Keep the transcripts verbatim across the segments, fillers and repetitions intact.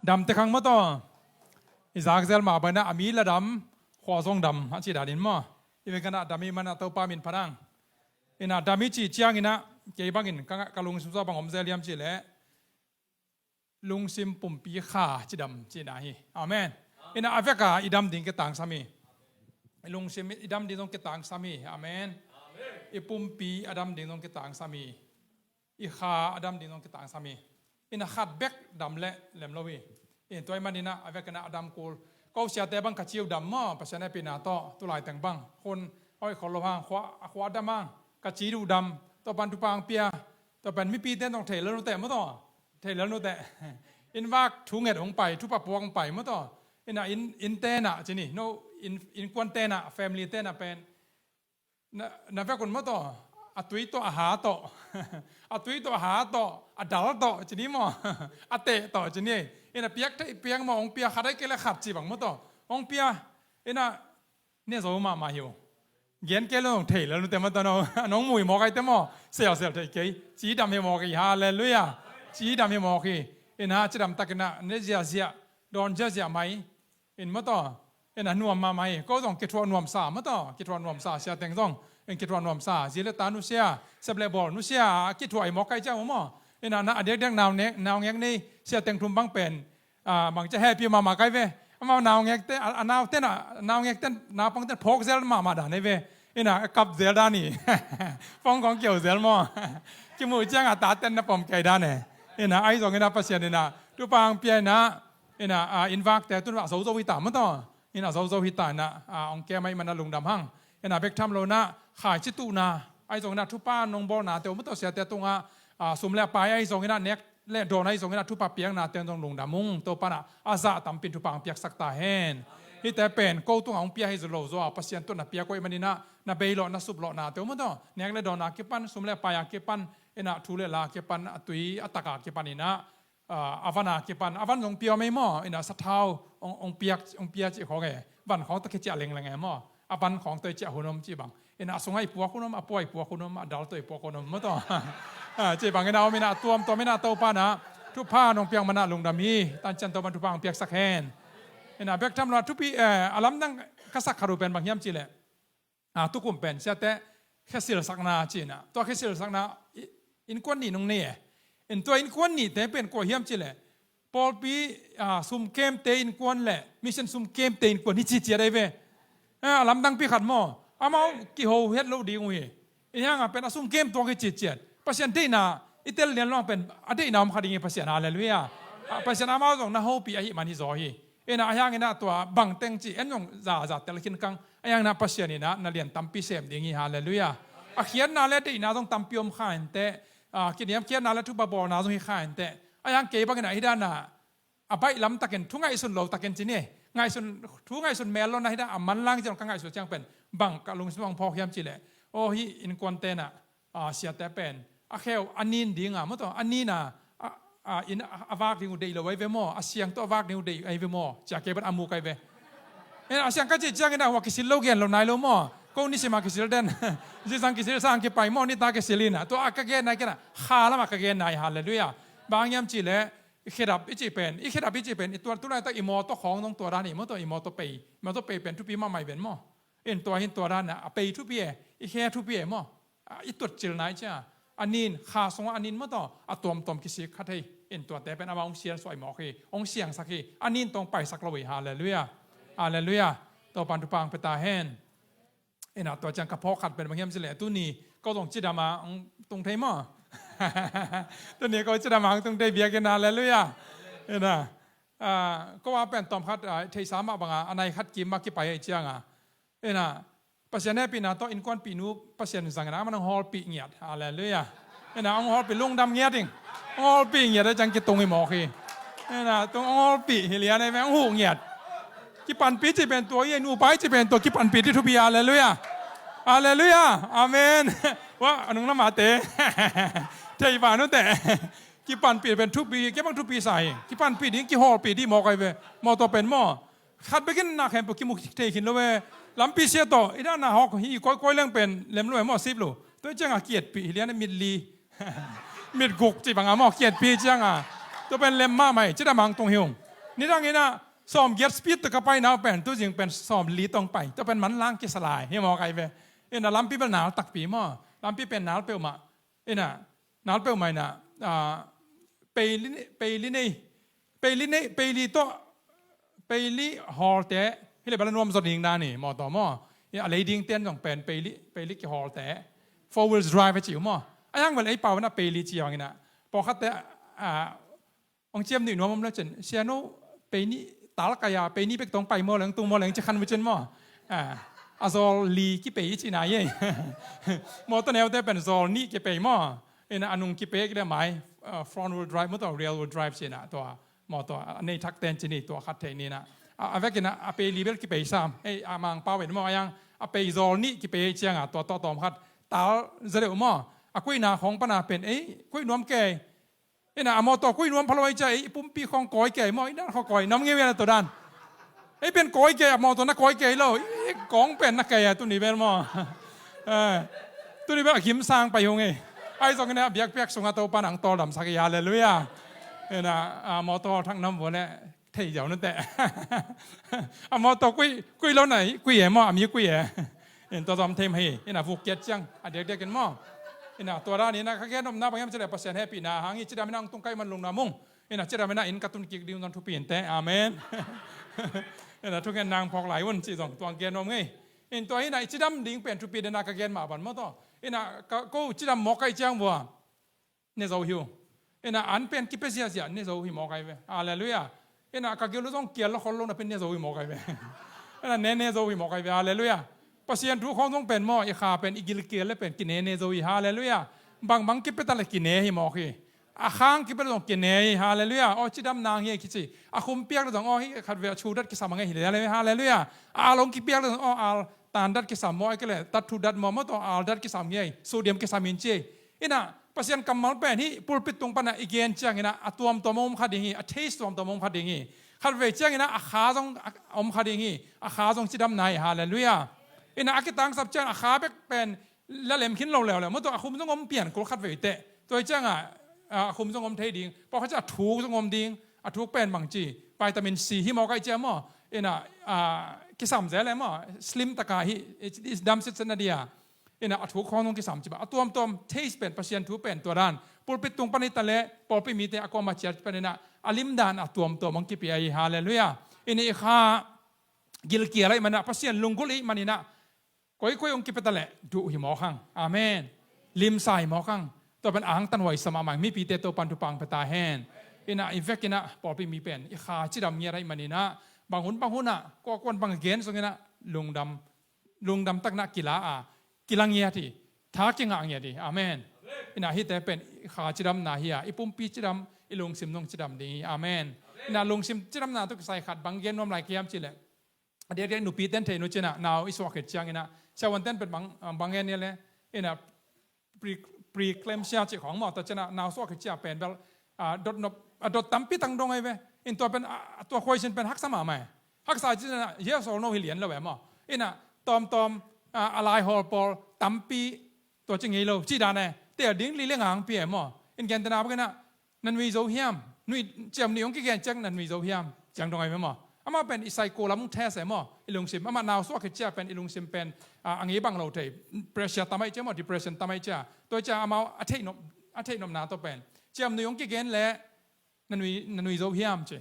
Dam te khang maw taw. I zak zel mah bangin ah a mi la dam, khua zong dam a cih danin maw. I vekpi-in ah dam i hih manin ah Topa min phat hang. Inah dam i cih ciangin ah kei bangin ka, ka lungsim sung ah bang om zel hiam cih leh lungsim pumpi kha cidam cihna hi. Amen. Inah a vek a i dam ding kitangsam hi. I lungsim i dam ding zong kitangsam hi. Amen. I pumpi a dam ding zong kitangsam hi. I kha a dam ding zong kitangsam hi. Inah khat bek dam leh lem lo hi. Inah tua ahih manin ah a vek in ah a dam kul. Ko siate bang ka ci uh dam maw, Pasian hehpihna tawh, tu laiteng bang hun hoih khol lo hang, khua, a khua dam hang, ka ci uh dam, Topa'n thupha hong pia. Tua pen mipite in zong thei lel uh teh maw taw. Thei lel uh teh. Inn vak thu nget hong pai, thupha puak hong pai maw taw. Inah inn, innte in ah ci ni, no, inn, innkuante in ah, familyte in ah pen na, na vek un maw taw, a tui tawh, a ha tawh, a tui tawh, a ha tawh, a dal tawh ci ni maw, a teh tawh ci ni. Inah piak thei piak maw, hong pia, khat ahih kei leh khat cih bang maw taw, hong pia. Inah ne zo mahmah hi uh. Gen kei leh nong thei lel uh teh maw taw, nong, nong mu hi mawk ahih teh maw, selsel thei kei. Cidam hi mawk hi, halleluiah. Cidam hi mawk hi. Inah cidam takin ah ne ziahziah, dawn ziahziah mai. In maw taw, inah nuam mahmah hi. Ko zong kithuah nuamsa maw taw, kithuah nuamsa, siateng zong in kithuah nuamsa, zi le ta nusia, sep le bawl nusia, a kithuah hi mawk ka hih ciang uh maw. Inah na a diakdiak naungek, naungek nei siateng thum bang pen, ah, bang ci a, hehpih mahmah ka hi ve. Amau naungekte, a, a naute in ah, naungekte in, naupangte in phawk zel mahmah dan hi ve. Inah a kap zel dan hi. Phone khawng kio zel maw. Kimuh ciang a tate in na pom kei dan hi. Inah ahi zongin ah Pasian in ah thupha hong pia in ah, inah, ah, inn vakte tu-in ah a zozo hi ta maw taw. Inah a zozo hi ta inah, ah, hong kem ahih manin ah lungdam hang. Inah bek tham lo in ah khaici tuhna, ahi zongin ah thupha nong bawlnate uh maw taw, siate tungah, ah, sum le pai ahi zongin ah, nek le dawn ahi zongin ah thupha piaknate uh zong lungdam ung. Topa'n ah a zah tampi in thupha hong piaksak ta hen. Hihte pen ko tungah hong pia hi zaw lo zaw a, Pasian tungah na piak uh ahih manin ah na beilawh, na suplawhnate uh maw taw, nek le dawn a kipan, sum le pai a kipan, inah thu le la a kipan, a tui a tak a kipan inah, ah, a van a kipan, a van zong pia om ei maw, inah sathau hong, hong piak, hong pia cih khawng e, van khawng tawh kiciah lengleng e maw, a van khawng tawh i ciah hun om cih bang. Inah a sungah i puak hun om, a pua i puak hun om, a dal tawh i puak hun om maw taw. Ah, cih bang inah om inah, a tuamtuam inah Topa'n ah thupha nong piak manin ah lungdam hi. Tancian Topa'n thupha hong piaksak hen. Inah bek tham lo ah thupi, eh, a lamdang ka sak khat uh pen bang hiam cih leh, ah, tukum pen siate khesilsakna ci inah. Tua khesilsakna, i, innkuan nih nong nei e. In tua innkuan nihte pen kua hiam cih leh pawlpi, ah, sumkemte innkuan le mission sumkemte innkuan hi ci ciat ahi ve. Ah, a lamdangpi khat maw. Amau kiho het loh ding uh hi. Ahih hangin pen a sumkem tuak hi ci ciat. Pasian deihna i tel lian lo hang pen a deihna om kha ding hi Pasian, halleluiah. Ah, Pasian amau zong na hopih ahih man hi zaw hi. Inah ahi hangin ah tua bangteng cih en zong zaza tel khin kang. Ahi hangin ah Pasian inah na lian tampi sem ding hi, halleluiah. A khiatna le deihna zong tampi om kha inteh. Ah, kiniamkhiatna le thupha bawlna zong hi kha inteh. Ahi hang kei bangin ah hih dan ah a baih lam takin, thu ngaihsun lo takin ci ni. Ngaihsun, thu ngaihsun mel lo na hih dan a manlang zong ka ngaihsun ciang pen bang ka lungsim ah hong phawk hiam cih leh, aw, hih innkuante in ah, ah, siate pen a kheu a nin ding a maw taw, a nin a, a, a inn a, a vak ding uh deih lo ahi ve maw, a siang tawh a vak ding uh deih ahi ve maw, ci a kei bang a muk ahi ve. Eh, a siang ka cih ciangin ah hua kisil lo gen lo nai lo maw. Ko nisim a kisil den. Zingsang kisil, sang kipai maw, nitak kisil inah. Tua a ka gen nai kei inah, kha lam a ka gen nai, halleluiah. Bang hiam cih leh, i khedap i cih pen, i khedap i cih pen, i tua, tu laitak i mawtaw khawng zong tua dan hi maw taw, i mawtaw pei. Mawtaw pei pen thupi mahmah hi ven maw. In tua hi in tua dan a, a pei thupi e, i khe thupi e maw. A, i tuat cil nai cia. A nin, kha sungah a nin maw taw, a tuamtuam kisik kha thei. In tuate pen amah hong siansuah hi mawk hi, hong siangsak hi. A nin tawh hong paisak lo hi, halleluiah. Halleluiah. Topa'n thupha hong pia ta hen. Inah tua ciang ka phawk khat pen bang hiam cih leh, tuni ko zong cidam a hong tung thei maw. Tuni ko cidam a hong tung thei biakinn, halleluiah. Inah, ah, ko a pen tawm khat, ah, theihsa mah bang a, a nai khat kim mah kipai ahih ciang a. Inah, Pasian hehpihna tawh innkuanpihnu Pasian zangin ah amah hong hawlpih ngiat. Halleluiah. Inah hong hawlpih, lungdam ngiat ing. Hong hawlpih ngiat a ciang kitung hi mawk hi. Inah tung hong hawlpih hi lian ahi ve, hong huh ngiat. Kipanpih cih pen tua hi, nupa i cih pen tua kipanpih ding thupi, halleluiah. Halleluiah. Amen. Wah, a nung lamate. Thei va nute. Kipanpih pen thupi, kei bang thupi sa hi. Kipanpih ding, kihawlpih ding mawk ahi ve. Mawtaw pen maw. Khat bekin na khempeuh kimu thei khin lo ve. Lampi sia tawh, i dan a hawk hi kawikawi leng pen lem lo ve maw, sip lo. Tua ciang a kiatpih hi lian a, mit li. Mit guk cih bang a maw, kiatpih ciang a. Tua pen lem mahmah hi, cidam a hong tung hi ung. Nidang in ah sawm giat speed tawh ka paina uh pen, tuzing pen sawm li tawh pai. Tua pen manlang kisa lai hi mawk ai ve. In ah lampi bel nal takpi maw. Lampi pen nal peuhmah. In ah nal peuhmah in ah, ah, peili, peili nei, peili nei, peili tawh, peili hawlte hi leh bel a nuam zaw ding dan hi, mawtaw maw. In ah a lei dingte'n zong pen peili, peili kihawlte, four wheels drive a ci uh maw. A hiang bel ei pau in ah peili ci uh hang in ah, pawlkhatte, ah, hong ciam nih nuam om le cin, siano, pei nih tal kai a, pei nih bek tawh pai maw leng, tung maw leng ci khan mu cin maw. Ah, a zawl li kipei i cihna hi ei. Mawtaw neute pen zawl nih kipei maw. In ah a nung kipei kei leh mai, ah, front wheel drive maw, tua rear wheel drive ci in ah, tua mawtaw a nei thakte'n ci ni, tua khat thei ni in ah. A, a vek in ah a peili bel kipei sam. Ei, a Mangpau in maw, a hiang a pei zawl nih kipei ciang a, tua tawh tawm khat tal za deuh maw. A kuihna khawng pan a pen, ei, kuih nuam kei. In ah a mawtaw kuih nuam pha lo ahih ciang ei pumpi khawng kawi kei maw, i dan khawng kawi, nuam ngei uh a, tua dan. Ei pen kawi kei, a mawtaw na kawi kei lo, i kawng pen na kei a, tuni bel maw. Eh, tuni bel a gim sang pai hong ei. Ahi zongin ah biakpiak sungah Topa'n hong tawldamsak hi, halleluiah. In ah a mawtaw thak nuam vua leh thei ziau nate. A mawtaw kuih, kuih lo na hi, kuih e maw, a mi kuih e. In tua zong thei mah hi, in ah vuk kiat ciang a diakdiak in maw. In ah tua dan in ah ka gen nopna bang hiam cih leh Pasian hehpihna hang hi, cidam in ah hong tung ka hih man lungnuam ung. In ah cidam in ah inn ka tun kik ding uh zong thupi inteh. Amen. In ah thugen nang phawk lai un cih zong tua gen nuam ngei. In tua in ah i cidam ding pen thupi den a ka gen mah bang maw taw. In ah ka, ko cidam mawk ka hih ciang vua ne zo hi uh. In ah an pen kipia ziahziah ne zo hi mawk ai ve. Halleluiah. In ah ka gil uh zong kial lo khol lo na pen ne zo hi mawk ai ve. In ah ne ne zo hi mawk ai ve. Halleluiah. Pasian thu khawng zong pen maw, i kha pen i gil kial le pen kine ne zo hi. Halleluiah. Bangbang kipia ta le kine hi mawk hi. A khang kipia le zong kine hi. Halleluiah. Aw, cidam nang hi kici. A khum piak le zong, aw, hi khat ve a chu dat kisam a ngei hi le. Halleluiah. A al hong kipiak le zong, aw, al tan dat kisam maw, ai ke le tat thu dat maw, maw taw al dat kisam ngei. Sodium kisam in ci. In ah Pasian kammal pen hih pulpit tung pan ah i gen ciangin ah a tuamtuam om kha ding hi, a taste tuamtuam om kha ding hi. Khatvei ciangin ah a kha zong a om kha ding hi, a kha zong cidamna hi, halleluiah. In ah a kitangsap ciang a kha bek pen la lem khin lo leuleu, maw taw a khum zong om pian kul khatvei teh. Tua hi ciangah a khum zong om thei ding, pawlkhat ciang a thuk zong om ding, a thuk pen bang ci, vitamin C hi mawk ai ciang maw. In ah kisam zel e maw, slim taka hi, dam sitset na dia. In ah a thuk khawng zong kisam ci bang. A tuamtuam taste pen, Pasian thu pen tua dan. Pulpit tung pan hi ta leh, pawlpi mite a kuamah ciat pan in ah a limdan a tuamtuam hong kipia hi, halleluiah. In ah i kha gilkial ahih man ah, Pasian lunggulh ahih man in ah, koikoi hong kipia ta leh duh hi mawk hang. Amen. Limsa hi mawk hang. Tua pen a hong tanhuai sa mahmah ing. Mipite Topa'n thupha hong pia ta hen. In ah i vek in ah pawlpi mi pen i kha cidam ngiat ahih man in ah, bang hun bang hun ah, kuakuan bang gen zongin ah lungdam lungdam takna kila a, kila ngiat hi, tha kingah ngiat hi. Amen. In ah hihte pen i kha cidamna hi a, i pumpi cidam, i lungsim zong cidam ding hi. Amen. In ah lungsim cidamna tawh kisai khat bang gen nuam lai ka hiam cih leh, a diakdiak nupite'n thei uh cin ah, nau i suak khit ciangin ah, siavuante'n pen bang, bang gen ni leh, in ah pre-, preeclampsia cih khawng maw, tua ciang ah nau suak khit ciang pen bel, ah, dot nop, ah, dot tampi tang dong ai ve. In tua pen, ah, tua khuaisin pen haksa mahmah e. Haksa cih ciang ah yes or no hi lian lo e maw. In ah tawmtawm, ah, a laihawl pawl tampi tua ci ngei lo cih dan e. Teel ding li le ngang pi e maw. In gentehna bangin ah, na nui zo hiam? Nui, ciam nui hong kigen ciang na nui zo hiam? Ciang dong ai ve maw. Amah pen i psycho lam hong test e maw, i lungsim. Amah nau suak khit ciang pen i lungsim pen, ah, a ngei bang lo thei. Pressure tam ai ciang maw, depression tam ai ciang. Tua ciang amau a theih nop, a theih nopna tawh pen, ciam nui hong kigen leh na nui, na nui zo hiam ci.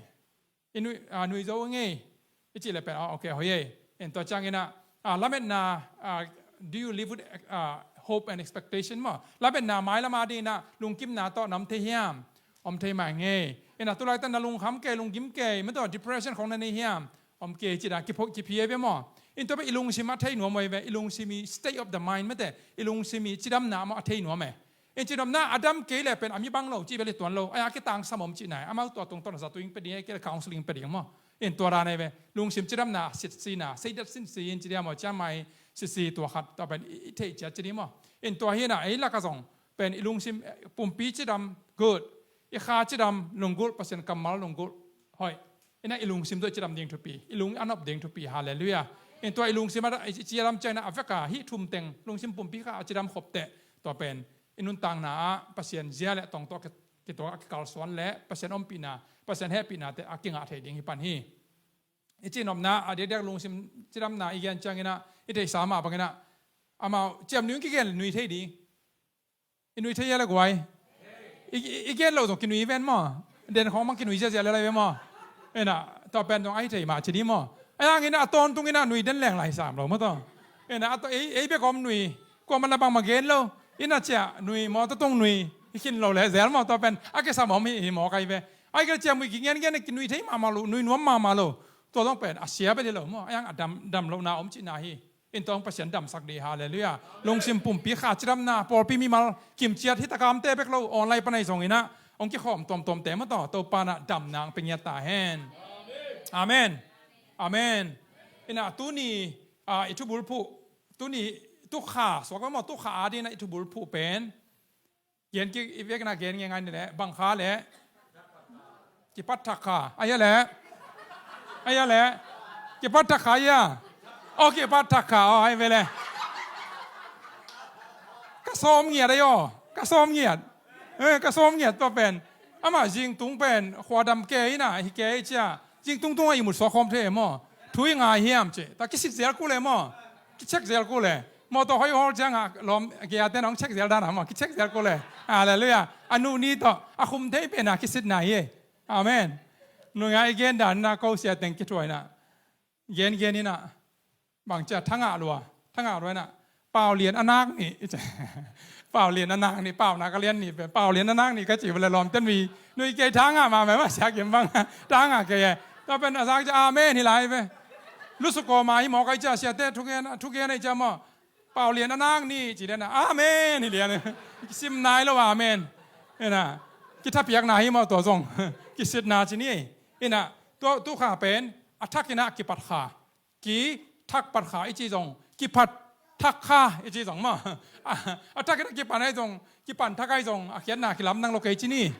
I nui, ah, nui zo ngei i cih leh pen, ah, ok, hoih ei. In tua ciangin ah, ah, lametna, ah, do you live with, ah, hope and expectation maw? Lametna mailam a dingin ah lungkimna tawh na om thei hiam? Om thei mah ngei. In ah tu laitak na lungkham kei, lunggim kei, maw taw depression khawng na nei hiam? Om kei ci dan, kipho, kiphi ai ve maw. In tua pen i lungsim a thei nuam ai ve, i lungsim i state of the mind mate, i lungsim i cidamna maw a thei nuam e. In cidamna a dam kei leh pen a mi bang lo cih bel hi tuan lo. Ai a kitangsam om cihna hi. Amau tua tungtawn a zatu ing pia ding, ai kei leh counseling pia ding maw. In tua dan ai ve. Lungsim cidamna sitsi na, seidat sitsi in ci dia maw, ciamai sitsi tua khat, tua pen i, i theih ciat ci ding maw. In tua hi na, ei lak ah zong pen i lungsim, eh, pumpi cidam, good. I kha cidam, lunggulh, Pasian kammal lunggulh. Hoih. In ah i lungsim tawh i cidam ding thupi, i lung a nop ding thupi, halleluiah. In tua i lungsim a, i cidam ciangin ah a vek a hih thum teng, lungsim pumpi kha a cidam khop teh, tua pen i nuntakna ah Pasian zia le tong tawh a ki-, kituak a kikalsuan le Pasian ompihna, Pasian hehpihnate a kingah thei ding hi pan hi. I cihnopna, a diakdiak lungsim cidamna i gen cianginah i theihsa mah banginah amau ciamnuih kigen nui thei ding. I nui thei ia le guai. I, i, i gen lo zong kinui ven maw. Den khawng bang kinui ziazia le lai ve maw. Ena, tua pen zong ahi thei mah ci ni maw. Ahi hangin a tawntung inah nui den leng lai sam lo maw taw. Ena, a taw, ei, ei bek om nui. Kuaman la bangmah gen lo. Inah ciah nui maw, tatung nui. Hi khin lo le zel maw, tua pen a kisam om hi, hi maw kai ve. Ahi kei ciah mui kigen gen kinui thei mahmah lo, nui nuam mahmah lo. Tua zong pen a sia bel hi lo maw. Ahi hang a dam, dam lohna om cihna hi. In tawng Pasian damsak dih, halleluiah. Lungsim pumpi kha cidamna, pawlpi mimal kimciat hi takamte bek lo, online pan ahi zonginah hong kikhawm tuamtuamte maw taw, Topa nah damna hong pia ngiat ta hen. Amen. Amen. Inah tuni, ah, i thubulphuh, tuni tukha suak maw, tukha adinah i thubulphuh pen Gen kik, i vekna gen ngengai ni le, bang kha le? Kipat thak kha. Aia le? Aia le? Kipat thak kha ia? Aw, kipat thak kha. Aw, ai ve le. Ka sawm ngiat aia aw. Ka sawm ngiat. Eh, ka sawm ngiat tua pen. Amah zingtung pen, khuadam ke ina, hi ke i cia. Zingtung tungah i mut suak khawm thei maw? Thu i ngai hiam ci. Ta kisit zel kul e maw? Kicheck zel kul e. Mawtaw hoi hawl ciangah lawm gei-a ten hong check zel dan ah maw? Kicheck zel kul e. Halleluiah. A nu ni tawh a khum thei pen a kisitna hi. Amen. Nungai i gen dan inah ko sia teng kithuaina. Gen gen inah. Bang cia thangah lua. Thangah lua inah. Pau lian a nak nih. Pau lian a nak nih. Pau nak a lian nih pen. Pau lian a nak nih ka ci vele lawm ten nui. Nui kei thangah mah mah mah sia kim bang. Thangah kei e. Tua pen a zak cia amen hi lai ve. Lusuk kawma hi mawk ai cia siate thugen, thugen ai cia maw. Pau lian a nak nih ci lian a amen hi lian. Sim nai lo amen. Ina. Kithapiakna hi maw tua zong. Kisitna ci ni. Ina. Tua, tu kha pen. A thak ina kipat kha. Ki thak pat kha i ci zong, kipat thak kha i ci zong maw. A, a thak in a kipan ai zong, kipan thak ai zong, a khiatna kilam nang lo kei ci ni.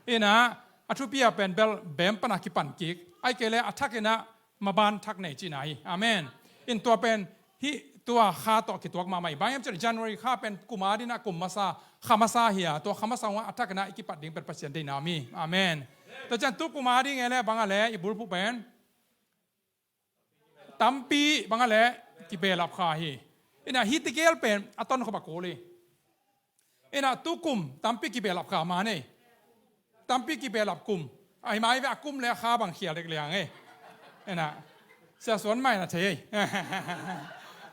Ina, a thupi a pen bel bem pana kipan kik. Ai kei le a thak ina maban thak nei cina hi. Amen. In tua pen, hi tua kha tawh kituak mahmah hi. Bang hiam cin January kha pen kum a dina kum masa, kha masa hi a. Tua kha masa hua a thak ina i kipat ding pen Pasian deina mi. Amen. Tua cian tu kum a ding e le bang a le i bulphuh pen. Tampi bang a le kibelap kha hi. Ina hi tigel pen a ton khop a kul hi. Ina tu kum tampi kibelap kha ma nei. Tampi kibelap kum. Ahi mai ve a kum le a kha bang khial dek liang e. Ina sia suan mai na thei.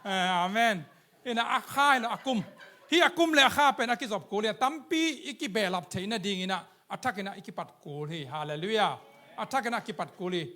Amen. Ina a kha ina a kum. Hi a kum le a kha pen a kizop kul hi a tampi i kibelap theina ding ina a thak ina i kipat kul hi. Halleluiah. A thak ina a kipat kul hi.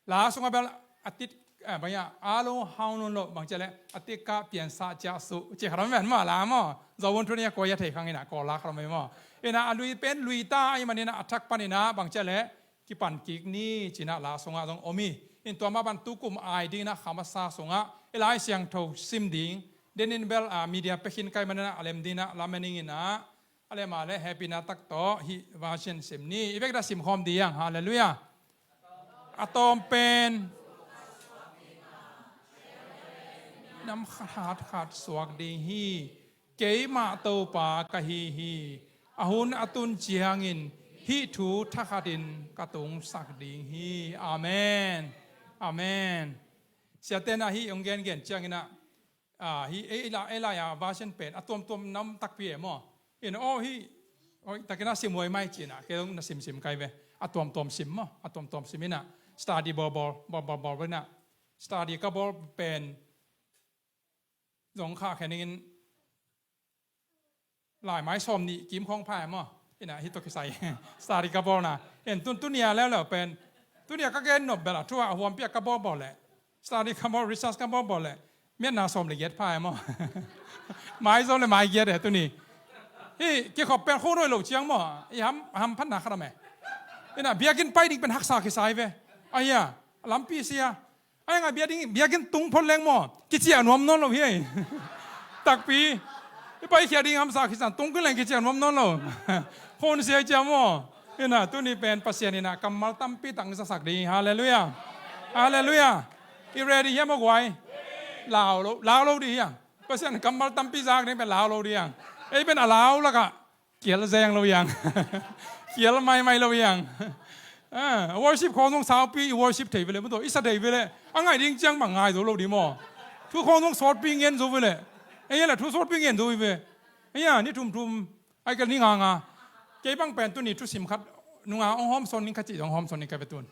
La sunga bel a tit, eh, bang ia, a lung hau nun lo, bang cia le, a tit ka pian sa cia su, ci kharom ven maw, la maw. Zo vun thu nia koi a thei khang ina, ko la kharom maw. Ina a lui pen, lui ta, ai man ina a thak pan ina, bang cia le, kipan kik ni, cina la sunga zong om hi. In tua ma ban tu kum ai ding ina, kha masa sunga, i Lai Siangtho sim ding, den in bel, a, media pekhin kai man ina, a lem ding ina, la mening ina, A le ma le hehpihna tak tawh hih version sim ni. I vekda sim khawm ding hiang. Halleluiah. A tawm pen nam khat khat suak ding hi. Keimah Topa ka hi hi. A hun a tun ciangin hih thu thakhatin ka tungsak ding hi. Amen. Amen. Siate na hih hong gengen ciangin ah Ah, hi, ei, ei la, ei la ya version pen a tuamtuam nam takpi e maw. In aw hi, oi, takina sim huai mai cina, kei zong na simsim kai ve. A tuamtuam sim maw, a tuamtuam sim ina. Study bawlbawl, bawlbawl, bawlbawl ina. Study ka bawl pen zong kha khen in Lai mai sawm nih kim khawng pha e maw? Ina hi tawh kisai. Study ka bawlna. En tun tunia leuleu pen. Tunia ka gen nop bel a thu a huampia ka bawlbawl le. Study ka bawl, research ka bawlbawl le. Miatna sawm le giat pha e maw? Mai zo le mai giat e tuni. Hi kikhop pen khun hoi lo ciang maw? I ham, ham phatna khat a me. Ina biakinn pai ding pen haksa kisai ve. Aia, lampi sia. Ai ngai biakinn, biakinn tung phot leng maw? Kiciah nuam nawn lo hi ei. Takpi. I paikhiat ding hamsa khisang tung khin leng kiciah nuam nawn lo. Khon sia cia maw? Ina tuni pen Pasian ina kammal tampi tak zasak ding. Halleluiah. Halleluiah. I ready hiam a guai? Lau lo, lau lo ding hiang. Pasian kammal tampi zak ding pen lau lo ding hiang. Ei pen a lau lakah Kial zeng lo hiang. Kial maimai lo hiang. Ah, worship khawng zong saupi i worship thei ve le maw, tawh i sa thei ve le. A ngaih ding ciang bang ngai zo lo ding maw. Thu khawng zong sawtpi ngen zo ve le. Ei le thu sawtpi ngen zo ve. Ei a, ni thum thum. Ai ka ni nga nga. Kei bang pen tuni thusim khat nunga hong hawm sawn ning kha ci zong hawm sawn ning ka ve tun.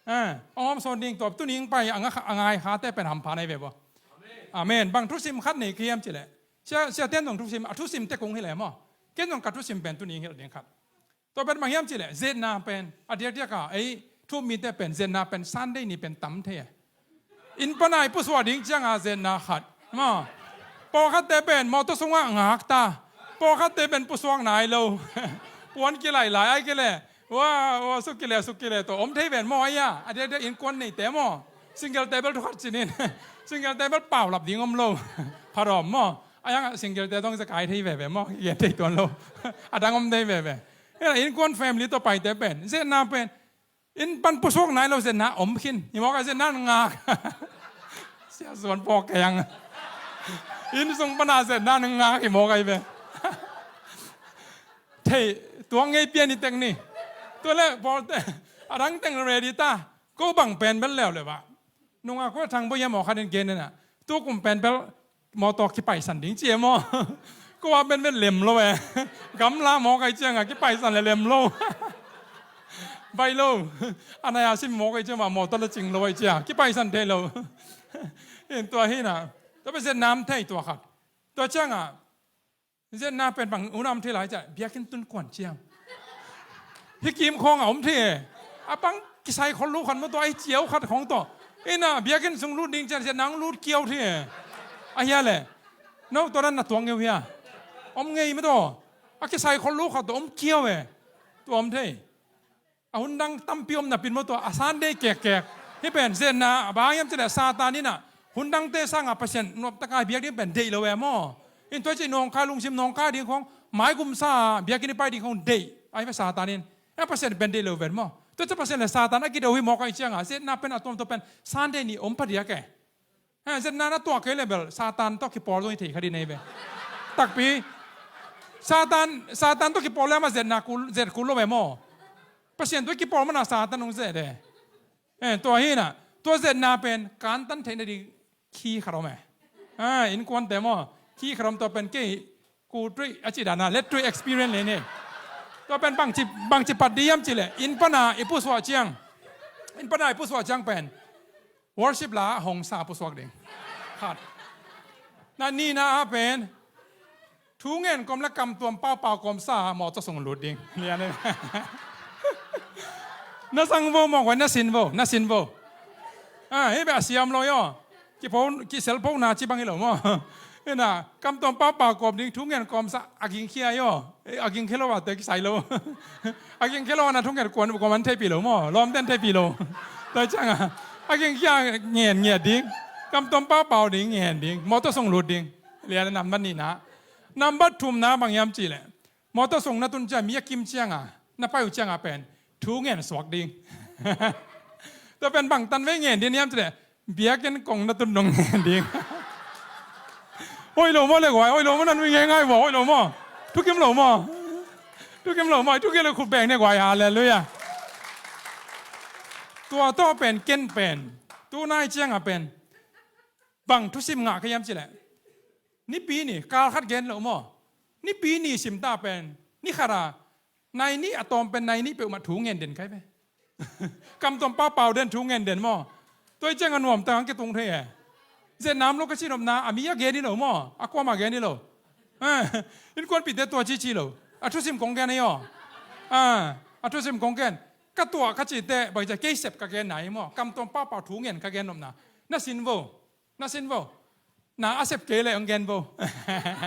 Ah, hong hawm sawn ning tawh tuni hong pai a nga kha, a ngai khate pen hampha na hi ve baw. Amen. Bang thusim khat nei ka hiam ci le. Sia, sia ten zong thusim, a thusim te kong hi le maw. Ken zong ka thusim pen tuni hong hilh ding khat. Tua pen bang hiam ci le, zetna pen, a diakdiak a, ei, thu-um mite pen, zetna pen, Sunday ni pen tam thei e. Inn pana i pusuak ding ciang a zetna khat. Maw. Pawlkhatte pen, mawtaw sungah ngak ta. Pawlkhatte pen pusuak nai lo. Puan kilaih lai, ai kile. Wa, wa, suk kile, suk kile, tawh om thei ven maw, ai a. A diakdiak innkuan neite maw. Single table thu khat cinin. Single table paulap ding om lo. Phat om maw. Ai a single te dong zekai thei veve maw. Kigen thei tuan lo. A dang om thei veve. Hena innkuan family tawh paite pen. Zetna pen. Inn pan pusuak nai lo zetna om khin. Hi mawk a zetna ngak. Sia suan pawk kei ang. Inn sung pana zetna ngak hi mawk a hi ve. Thei, tuang ngei pian i tek ni. Tua le, pawlte. A dang teng ready ta. Ko bang pen bel leuleu ah. Nunga ko thang bo ia maw khat in gen na. Tu kum pen bel mawtaw kipaisan ding ci e maw. Ko a pen bel lem lo e. Gamla maw kai cianga kipaisan le lem lo. Vai lo. Anaya sim maw kai cianga mawtaw le cing lo ai cia. Kipaisan thei lo. In tua hi na. Tua pen zetna om thei tua khat. Tua cianga. Zetna pen bang unam thei lai cia, biakinn tun kuan ciang. Hi kim khawng a om thei e. A bang kisai khol lo khat maw tawh, ai ciau khat khawng tawh. Ina biakinn sung lut ding ciang, zetna hong lut kiau thei e. A hia le. No, tua dan na tuang ngeu hia. Om ngei maw tawh. A kisai khol lo khat tawh, om kiau e. Tua om thei. A hun dang tampi om napi in maw tua, a Sunday kekkek. Hih pen zetna, a bang hiam cileh Satan in ah, hun dangte sangah Pasian nuamtaka biakinn pen deih lo e maw. In tua cih nawngkai lungsim nawngkai ding khawng, maigumsa biakinn i pai ding khawng deih. Ahi ve Satan in. E Pasian pen deih lo ven maw. Tua cih Pasian le Satan a kido hi mawk ahi ciangah, zetna pen a tuamtuam pen Sunday ni om phadiak e. Ha, zetna na tuah kei le bel, Satan tawh kipawl zong i thei kha ding nei ve. Takpi. Satan, Satan tawh kipawl le amah zetna kul, zet kul lo ve maw. Pasian tawh kipawl mana Satan hong zet e. Eh, tua hi na, tua zetna pen, kantan theihna ding khi khat om e. Ha, innkuante maw, khi khat om tua pen kei, ku tui, a ci dana, let tui experience le ne. Tua pen bangci, bangci pat diam ci le, inn pana i pusuah ciang. Inn pana i pusuah ciang pen. Worship la hong sa pusuak ding. Khat. Na nihna a pen. Thu ngen kawm le kamtuam paupau kawm sa mawtaw sung lut ding. Lian e. Na sang vo mawk vai, na sin vo, na sin vo. Ah, hih beh a siam lo yaw. Kipo, kiselpo na ci bang hi lo maw. Ina, kamtuam paupau kawm ding thu ngen kawm sa a ging khia yaw. Eh, a ging khia lo a te kisai lo. A ging khia lo a na thu ngen kuan, kuan man theipi lo maw. Lawm den theipi lo. Tua cianga. A ging khia ngen ngen ding. Kamtuam paupau ding ngen ding. Mawtaw sung lut ding. Lian nam man ni na. Nambat thumna bang hiam ci le. Mawtaw sung na tun ciang mi a kim cianga. Na pai uh cianga pen. Thu ngen suak ding. Tua pen bang tan vei ngen ding hiam ci le. Biakinn kong na tun dong ngen ding. Hoih lo maw le guai, hoih lo maw nan ui ngai ngai maw, hoih lo maw. Thukim lo maw. Thukim lo maw, thukim lo khut beng ne guai, halleluiah. Tua tawh pen, ken pen. Tu nai cianga pen. Bang thusim ngah ka hiam ci le. Nipi ni, kal khat gen lo maw. Nipi ni sim ta pen. Ni khat a. Nai nih a tawm pen nai nih peuhmah thu ngen den kai ve. Kamtuam paupau den thu ngen den maw. Tua i ciang a nuam tang kitung thei e. Zetna om lo ka ci nopna a mi a gen hi lo maw. A kuamah gen hi lo. Eh, innkuanpihte tua cici lo. A thusim kong gen hi aw. Ah, a thusim kong gen. Ka tuah ka cite bang cia kei sep ka gen nai maw. Kamtuam paupau thu ngen ka gen nopna. Na sin vo. Na sin vo. Na a sep kei le hong gen vo.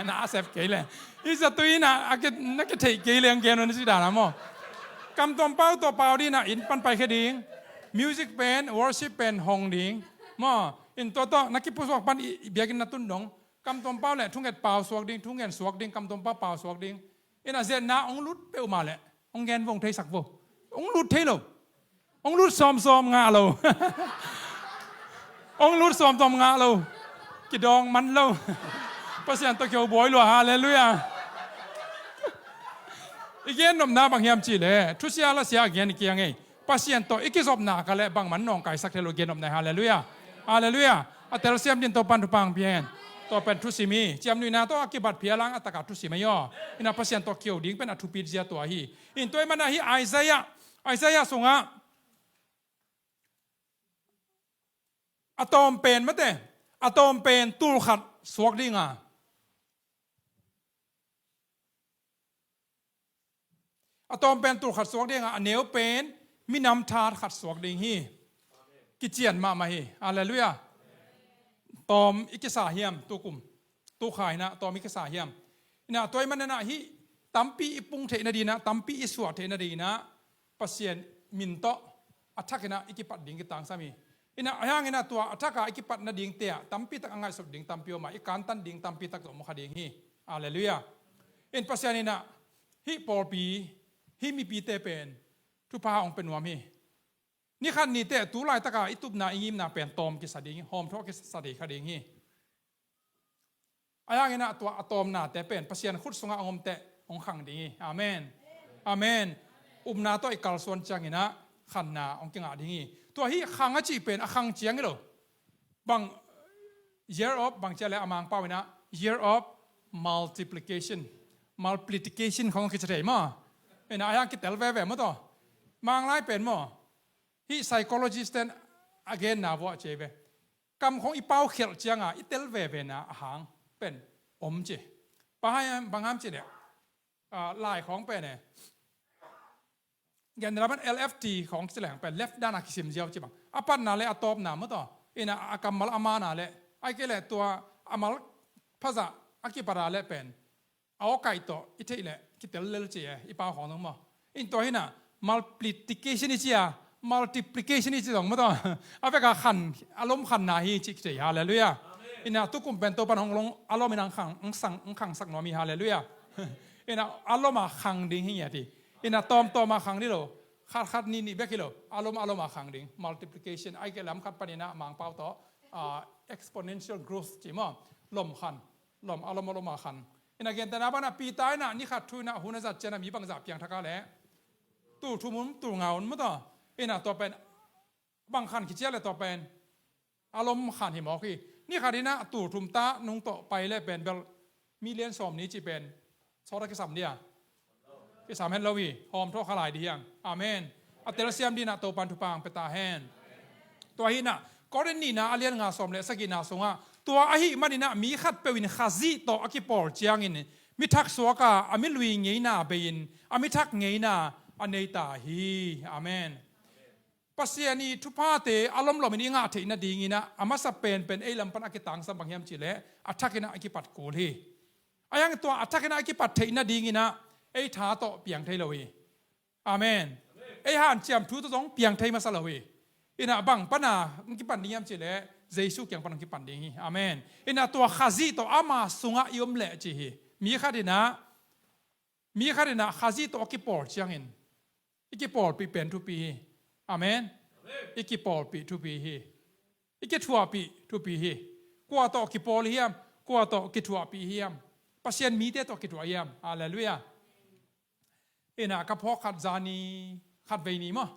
Na a sep kei le. I zatui na a ke, na ke theih kei le hong gen vo na si dana maw. Kamtuam pau tua pau dina inn pan pai khe ding. Music pen, worship pen hong ding. Maw, in tua tua na kipusuak pan i, i biakinn na tun dong. Kamtuam pau le thunget pau suak ding, thungen suak ding, kamtuam pau pau suak ding. Ina zetna hong lut peuhmah le hong gen vo, hong theisak vo. Hong lut thei lo. Hong lut sawmsawm ngah lo. Hong lut sawmsawm ngah lo. Kidawng man lo. Pasian tawh kio buai lua, halleluiah. I gennopna bang hiam cih leh, thusia lasia a gen i kiang ei. Pasian tawh i kizopna ka leh bangmah nawngkaisak thei lo i gennopna hi. Halleluiah. Halleluiah. A telsiam dingin Topa'n thupha hong pia hen. Tua pen thusim hi. Ciamnuihna tawh a kibat phial a, a takah thusim hi aw. Ina Pasian tawh kio ding pen a thupi zia tua hi. In tua ahih manin hih Isaiah, Isaiah sungah a tawm pen mate, a tawm pen tul khat suak ding a, a tawm pen tul khat suak ding a, a neu pen minam that khat suak ding hi. Kician mahmah hi. Halleluiah. Tawm i kisa hiam, tukum, tukha inah tawm i kisa hiam? Inah tua ahih manin ah hih tampi i pung theih nadingin ah, tampi i suah theih nadingin ah Pasian min tawh a thakin ah i kipat ding kitangsam hi. Inah ahi hangin ah tua a thak a i kipat nadingte ah tampi tak a ngaihsut ding tampi om a, i kantan ding tampi tak zong om kha ding hi. Halleluiah. In Pasian inah hih pawlpi, hih mipite pen thupha hong pia nuam hi. Ni khat ni teh tu laitak a i tupna i ngimna pen tawm kisa ding hi, hawmthawh kisa thei kha ding hi. Ahi hangin ah tua a tawmnate pen Pasian khut sungah hong om teh hong khang ding hi. Amen. Amen. Upna tawh i kalsuan ciangin ah khanna hong kingah ding hi. Tua hih khang a cih pen a khang ciang hi lo. Bang, year of, bang ci a leh a Mangpau inah year of multiplication. Multiplication khong kici thei maw? Inah ahi hang kitel veve maw tawh. Manglai pen maw? Hih psychologist ten a genna vuah ci ve. Kam khong i paukhialh ciang a i tel vevena a hang pen om ci. Bang hang, bang hang cih leh, ah, lai khong pen e, general pen L F T khong kici leng pen left dan a kisim ziau ci bang. A patna leh a tawpna maw tawh. Inah a kammal a mana leh, ahih kei leh tua a mal phazah a kipat a leh pen a awkaih tawh i theih leh kitel lel ci e, i pau khong zong maw? In tua hi inah multiplication i ci a, multiplication i ci zong maw tawh. A vek a khan, a lom khanna hi cih kithei. Halleluiah. Inah tukum pen Topa'n hong lom, a lom in hong khang, hong sang, hong khangsak nuam hi. Halleluiah. Inah a lom a khang ding hi ngiat hi. Inah tawmtawm a khang ding lo. Khat khat nih nih bek hi lo. A lom, a lom a khang ding. Multiplication. Ahih kei leh lam khat pan inah Mangpau tawh, ah, exponential growth ci maw? Lom khan. Lom, a lom, a lom a khan. Inah gentehna banah Peter inah ni khat thu inah hun a zat ciangin mi bangzah piangthak a leh? Tul thum un, tul nga un maw tawh. Inah tua pen bang khan kici a leh tua pen a lom khan hi mawk hi. Ni khat inah tul thum ta nung tawh pai leh pen bel million sawm ni cih pen sawt a kisam dia? Kisam het lo hi, hawmthawh kha lai ding hi hang. Amen. A telsiam dingin ah Topa'n thupha hong pia ta hen. Tua hi inah Korin nihna a lian nga sawm leh sagihna sungah, tua ahih manin ah mi khatpeuh in Khazih tawh a kipawl ciangin mi thak suak a, a milui ngeina bei-in a mi thak ngeina a nei ta hi. Amen. Pasian i thuphate a lomlomin i ngah theih nadingin ah a masa penpen ei lam pan a kitangsam bang hiam cih leh a thakin ah a kipat kul hi. Ahi hang tua a thakin ah a kipat theih nadingin ah ei tha tawh piang thei lo hi. Amen. Ei hanciam thu tawh zong piang thei masa lo hi. Inah bang pan a hong kipan ding hiam cih leh Jesu kiang pan hong kipan ding hi. Amen. Inah tua Khazih tawh ama sungah i om leh ci hi. Mi khat inah, mi khat inah Khazih tawh a kipawl ciangin i kipawlpih pen thupi hi. Amen. I kipawlpih thupi hi. I kithuahpih thupi hi. Kua tawh kipawl i hiam? Kua tawh kithuahpih i hiam? Pasian mite tawh kithuah i hiam? Halleluiah. Inah ka phawk khat zani khat vei ni maw?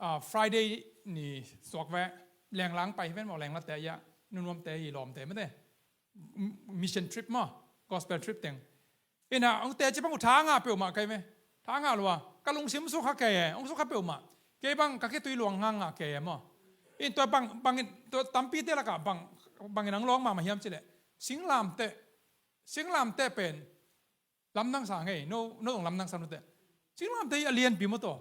Ah, Friday ni suak ve, Lenglang pai hi ven maw, Lengla te ia, nunuam te hi, lawm te mate. M-, mission trip maw, gospel trip teng. Inah hong teci bang uh tha ngah peuhmah kei ve. Tha ngah lua, ka lungsim sukha kei e, hong sukha peuhmah. Kei bang ka khitui luang ngah ngah kei e maw. In tua bang, bang in, tua tampi te lakah bang, bang in hong lawng mahmah hiam cih leh, singlamteh, singlamteh pen lamdang sa ngei, no, no zong lamdang sa nute. Singlamteh hi a lianpi maw tawh.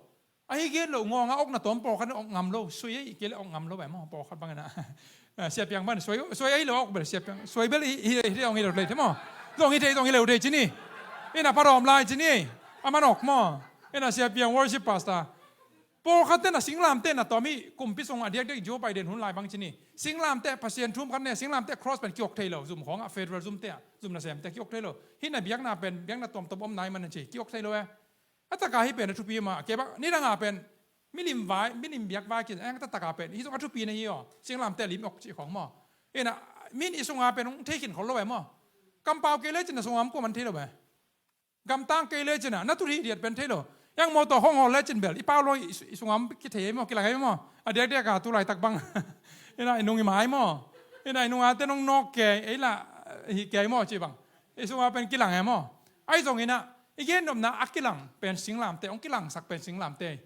Ahi gen lo ngawng a awk na tawm pawlkhat in awk ngam lo, sui ahi kei leh awk ngam lo ve maw, pawlkhat bang inah. Ah, Sia Piang bang, sui, sui ahi lo awk bel, Sia Piang, sui bel hi, hi, hi, hi, awng hi lo thei, thei maw. Zong hi thei, zong hi lo thei ci ni. Inah pha dawm lai ci ni. A man awk maw. Inah Sia Piang worship pastor. Pawlkhat ten a singlamteh na tawm hi, kumpi sung a diakdiak Joe Biden hun lai bang ci ni. Singlamteh Pasian thu khat ne, singlamteh cross pen kiawk thei lo, zum khawng ah federal zum te ah, zum nasemte kiawk thei lo. Hih na biakna pen, biakna tuamtuam om nai man ci, kiawk thei lo e. A taka hih pen a thupi mah, kei bang, nidang a pen, milim vai, milim biak vai kin, eng ta taka pen, hih zong a thupi na hi aw, singlamteh lim awk cih khawng maw. Inah, min i sunga pen, hong thei khin khol lo e maw. Kampau kei le cin a sunga om kua man thei lo e. Gamtang kei lecin ah na tut hih diat pen thei lo. Yang mawtaw hong hawl lecin bel i pau lo, i sungah kithei ei maw, kilang ei maw? A diakdiak a tu laitak bang ina i nung i mai maw? Ina i nungate nong nawk kei ei la, hih kei maw ci bang i sungah pen kilang ei maw? Ahi zongin ah i gennopna a kilang pen singlamteh, hong kilangsak pen singlamteh.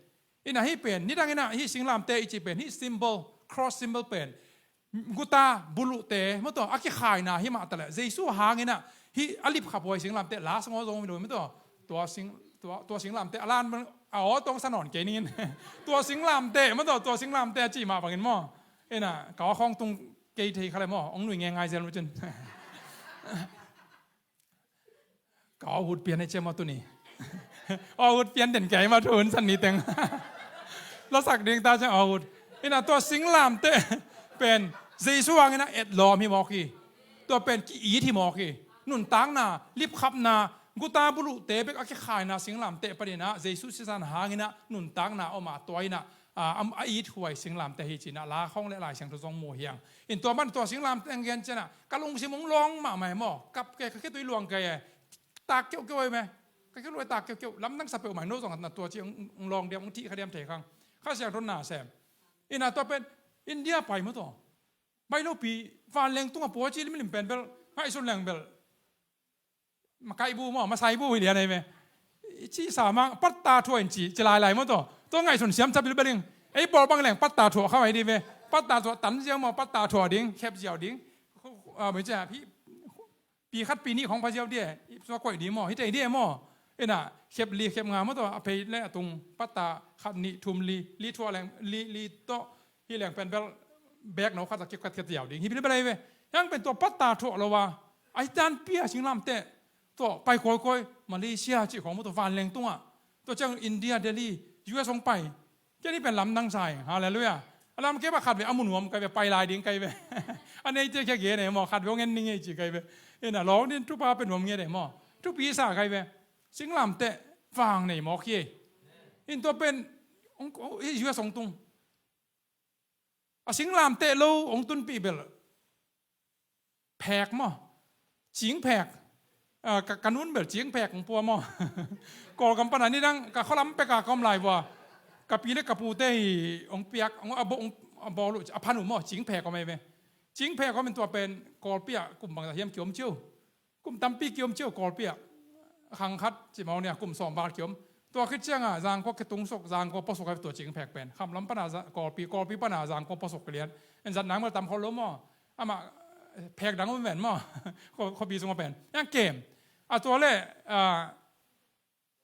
Ina hih pen nidang ina hih singlamteh i cih pen hih symbol, cross symbol pen guta buluhte mawtaw a kikhaina himah taleh Jesu hang ina hih a lipkhaphuai singlamteh la song aw zong mi lo mawtaw. Tua sing, tua, tua singlamteh a lan a aw tong sa nawn kei ningin tua singlamteh mawtaw, tua singlamteh a cih mah bangin maw? Ina ka aw khawng tung kei thei kha le maw, hong nui ngengai zel mu cin. Ka aw hut pian ei cia maw tuni. Aw hut pian den kei maw thu hun san ni teng. Lasak ding ta cia aw hut. Ina tua singlamteh pen Jesu hang ina etlawm hi mawk hi. Tua pen ki-it hi mawk hi. Nuntakna, lipkhapna, guta buluhte bek a kikhaina singlamteh panin ah Jesu sisan hang ina nuntakna om a tua ina a, a, a it huai singlamteh hi ci-in ah la khawng le Lai Siangtho zong mu hi hang. In tua man tua singlamteh hong gen ciangin ah ka lungsim hong lawng mahmah hi maw? Kap kei, ka khitui luang kei e. Tak keuhkeuh hi me. Ka khitui tak keuhkeuh. Lamdang sa peuhmah hi, no zong na tua ci hong, hong lawng diam, hong thih kha diam thei khang. Kha Siangtho na sem. Ina tua pen India pai maw tua. Bai lopi vanleng tungah pua ci limlim pen bel ngaihsun leng bel makaih bu maw, masai bu hi lian ei ve. Ci sa mang patta thuah in ci, ci lailai maw tua. Tua ngaihsun siam ca bilbel ing. Ei bawl bang leng patta thuah kha mai di ve. Patta thuah tan ziau maw, patta thuah ding, khep ziau ding. Ah, mei cia pi, pi khat pi nih khong pha ziau di e. Sua koih di maw, hi tei di e maw. Ina khep li khep nga maw tua, a phei le a tung patta khat nih thum li, li thuah leng, li, li tawh. Hi leng pen bel bek no khat a kip khat khat ziau ding hi bilbel ei ve. Hiang pen tua patta thuah lo a, a hi tan pia singlamteh tua pai kawikawi, Malaysia cih khawng maw tua vanleng tungah. Tua ciang India, Delhi, U S hong pai. Ken hi pen lamdang sa hi. Halleluiah. A lam kei bak khat ve a mu nuam kai ve, pai lai ding kai ve. A neite kia gen ei maw, khat ve hong en ning ei ci kai ve. Ina lawng din thupa pen nuam ngiat ei maw. Thupi sa kai ve. Singlamteh vang nei mawk hi ei. In tua pen U S hong tung. A singlamteh lo hong tunpih bel phek maw? Cingphek. Ah, ka, ka nun bel cingphek hong pua maw? Kawlgam pana nidang ka khualam peka ka om lai vua. Ka pi le ka pute hi hong piak, hong a bo, hong a bawl uh, a phan uh maw? Cingphek om ei ve. Cingphek om in tua pen Kawlpi ah kum bangzah hiam kiom ciau. Kum tampi kiom ciau Kawlpi ah. Khang khat ci mawk nia, kum sawm val kiom. Tua khit ciangah Zangkua kitung suk, Zangkua pua suk a tua cingphek pen. Khamlam pana Za-, Kawlpi, Kawlpi pana Zangkua pua suk lian. En zat nang mal tam khol lo maw. Amah, eh, phek dang um ven maw. Khaw-, khuapi sungah pen. Yang kem. A tua le, ah,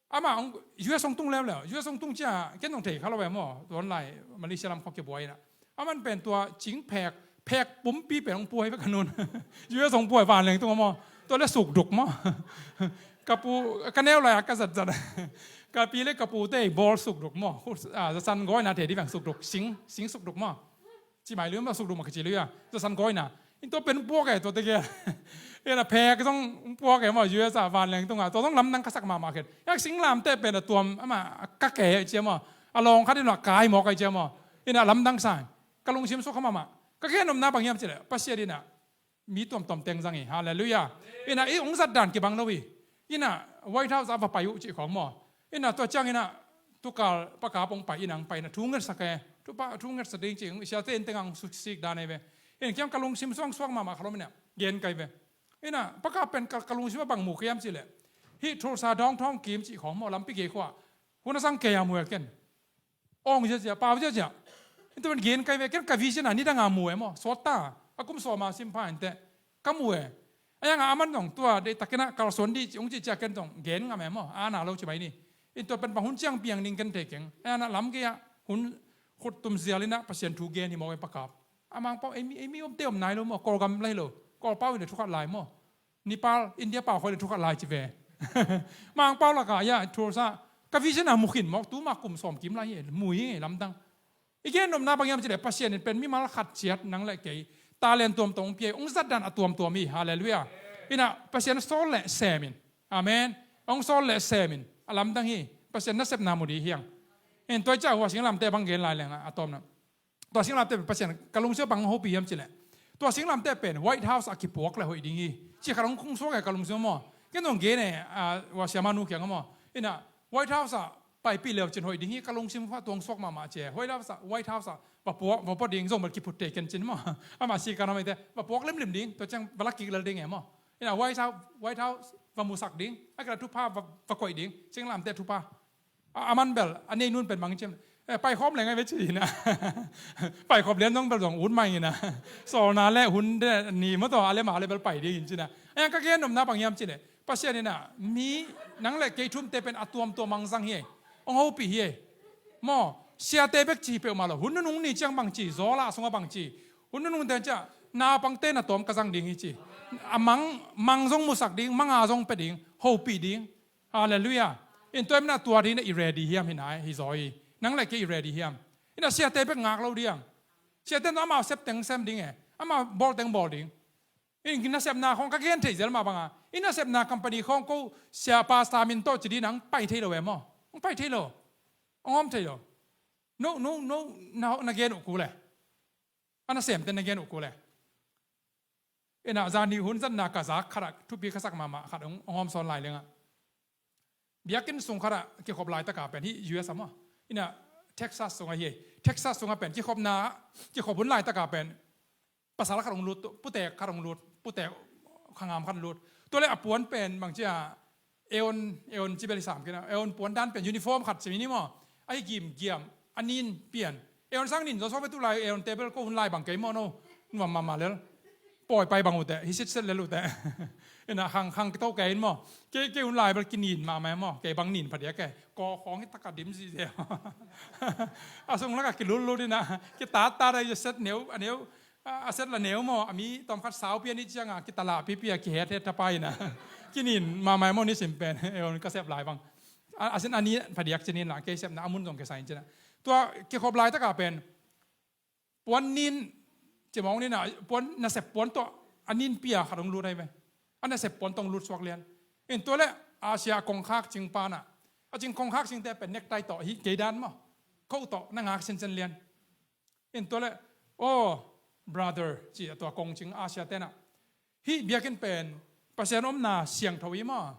amah hong, U S hong tung leuleu. U S hong tung cia, ken hong thei kha lo ve maw. Tuan lai, Malaysia lam khua kibuai na. Aman pen tua cingphek, phek pumpi pen hong puai ve ka nun. U S hong puai vanleng tung maw. Tua le sukduk maw. Ka pu, ka neu lai a ka zatzat. Ka pi le ka pute bawl sukduk maw. Ah, zasan gawina thei di veng sukduk. Sing, sing sukduk maw. Ci mai lui maw, sukduk maw kici lui a. Zasan gawina. In tua pen puak e tua teke. Ina phek zong puak e maw, U S a vanleng tungah. Tua zong lamdang ka sak mahmah khen. Yak singlamteh pen a tuam ama ka ke cia maw. A lawng khat in a kai mawk ai cia maw. Ina lamdang sa. Ka lungsim suk kha mahmah. Ka gen omna bang hiam cileh. Pasian ina mi tuamtuam teng zang hi. Halleluiah. Ina i hong zat dan kibang lo hi. Ina White House a va pai uh cih khawng maw. Ina tua ciang ina tukal pakap hong pai ina hong pai ina thu ngetsak e. Thu pa, thu ngetsak ding cih hong siate in teng hong sik dan ei ve. Ina kiam ka lungsim suangsuang mahmah kha lo ina. Gen kai ve. Ina pakap pen ka, ka lungsim a bang mu kiam cileh. Hih Tulsa downtown kim cih khawng maw lampi gei khua. Hun a sang kei a mu e ken. Awng ziazia, pau ziazia. Intu pen gen kai ve, ken ka vision a nidang a mu e maw. Sawt ta. A kum sawm a sim pha inteh. Ka mu e. A yang a aman zong tua deihtakin a kalsuan dih hong cih cia ken zong gen ngam e maw. A na lo ci bai ni. Intu pen bang hun ciang piang ning ken thei keng. A na lam gei a hun khut tum zial ina Pasian thu gen hi maw e pakap. A Mangpau, ei mi, ei mi omte om nai lo maw. Kawlgam lai lo. Kawlpau ina thukhat lai maw. Nepal, India pau khoi le thukhat lai ci ve. Mangpau laka ia Tulsa. Ka vision a mu khin mawk tu ma kum sawm kim lai hi, mu hi lamdang. I gen nopna bang hiam cileh Pasian in pen mimal khat ciat nang le kei. Talent tuamtuam hong pia hi, hong zat dan a tuamtuam hi. Halleluiah. Ina Pasian sawl le sem in. Amen. Hong sawl le sem in. A lamdang hi. Pasian nasepna mu di hiang. In tua i ciah hua singlamteh bang gen lai leng a, a tawmna. Tua singlamteh pen Pasian ka lungsim bang hopih hiam cileh. Tua singlamteh pen White House a kipuak le hoih ding hi. Ci khat hong kung suak e ka lungsim maw. Ken zong gen e, a, ua siamanu kiang a maw. Ina, White House ah paipih leu cin hoih ding hi, ka lungsim kha tuang suak mahmah ci e. White House ah, White House ah va puak, va puak ding zong bel kiphut thei ken cin maw. Ama si ka na mai te, va puak limlim ding, tua ciang va lak kik lel ding e maw. Ina, White House, White House va musak ding, a kila thupha va, va koih ding, ciang lamte thupha. A, a man bel, a nei nun pen bang ciam. Eh, paikhawm leng a ve ci ina. Paikhawm lian zong bel zong ut mai ina. Sawlna le hun de ni maw tawh, a le ma le bel pai ding in ci ina. A yang ka gen nopna bang hiam ci le. Pasian ina, mi nang le kei thumte pen a tuamtuam hong zang hi. Hong hopih hi. Maw, siate bek ci peuhmah lo. Hun nunung ni ciang bang ci, zaw lah sungah bang ci. Hun nunung te ciah, naupangte na tawm ka zang ding hi ci. A mang, mang zong musak ding, mang a zong pia ding, hopih ding. Halleluiah. In tua i mah tua ding ina i ready hiam hi nai, hi zaw hi. Nang le kei i ready hiam. Ina siate bek ngak lo ding. Siate in amau sep teng sem ding e. Amau bawl teng bawl ding. In nasepna khong ka gen thei zel mah banga. In nasepna company khong ko sia pastor min tawh ci ding nang pai thei lo e maw. Hong pai thei lo. Hong om thei lo. No, no, no, na, na gen uh kul e. A nasem ten na gen uh kul e. Ina, zani hun zatna ka zak khat ah thupi ka sak mahmah khat hong, hong hawm sawn lai lengah. Biakinn sung khat ah kikhop laitaka pen, hih U S a maw. Ina, Texas sungah hi. Texas sungah pen, kikhopna, kikhop hun laitaka pen. Pasal khat hong lut, putek khat hong lut, putek khangam khat lut. Tua le a puan pen, bang cia, Eon, Eon ci bel hi sam kina. Eon puan dan pen uniform khat ci mi ni maw. Ahi gim giam, a nin pian. Eon sang nin zaw suak ve tu lai, Eon te bel ko hun lai bang kei maw no. Nuam mahmah lel. Pawi pai bang ute, hi sitset lel ute. Ina khang, khang kito kei in maw. Kei, kei hun lai bel kinin mahmah maw. Kei bang nin phadiak e. Ko khong hi taka dim zizi. A sung laka kilullut ina. Kitattat a set neu, a neu. A, a set la neu maw, a mi tawm khat sau pian i cianga, kitalahpipi a kihethet thapai ina. Kinin mahmah maw nisim pen, Eon ka sep lai bang. A, a sin a ni phadiak cinin la, kei sepna a mun zong kei sain cina. Tua kikhop laitaka pen, puan nin, cimawng nina, puan nasep puan tawh, a nin pia khat hong lut ahi ve. A nasep puan tawh hong lut suak lian. In tua le, Asia kongkhak cing pana. A cing kongkhak cingte pen nektai tawh, hi kei dan maw. Ko tawh, na ngak sincin lian. In tua le, oh, brother, ci a tua kong cing Asia tena. Hih biakinn pen, Pasian omna siangtho i maw.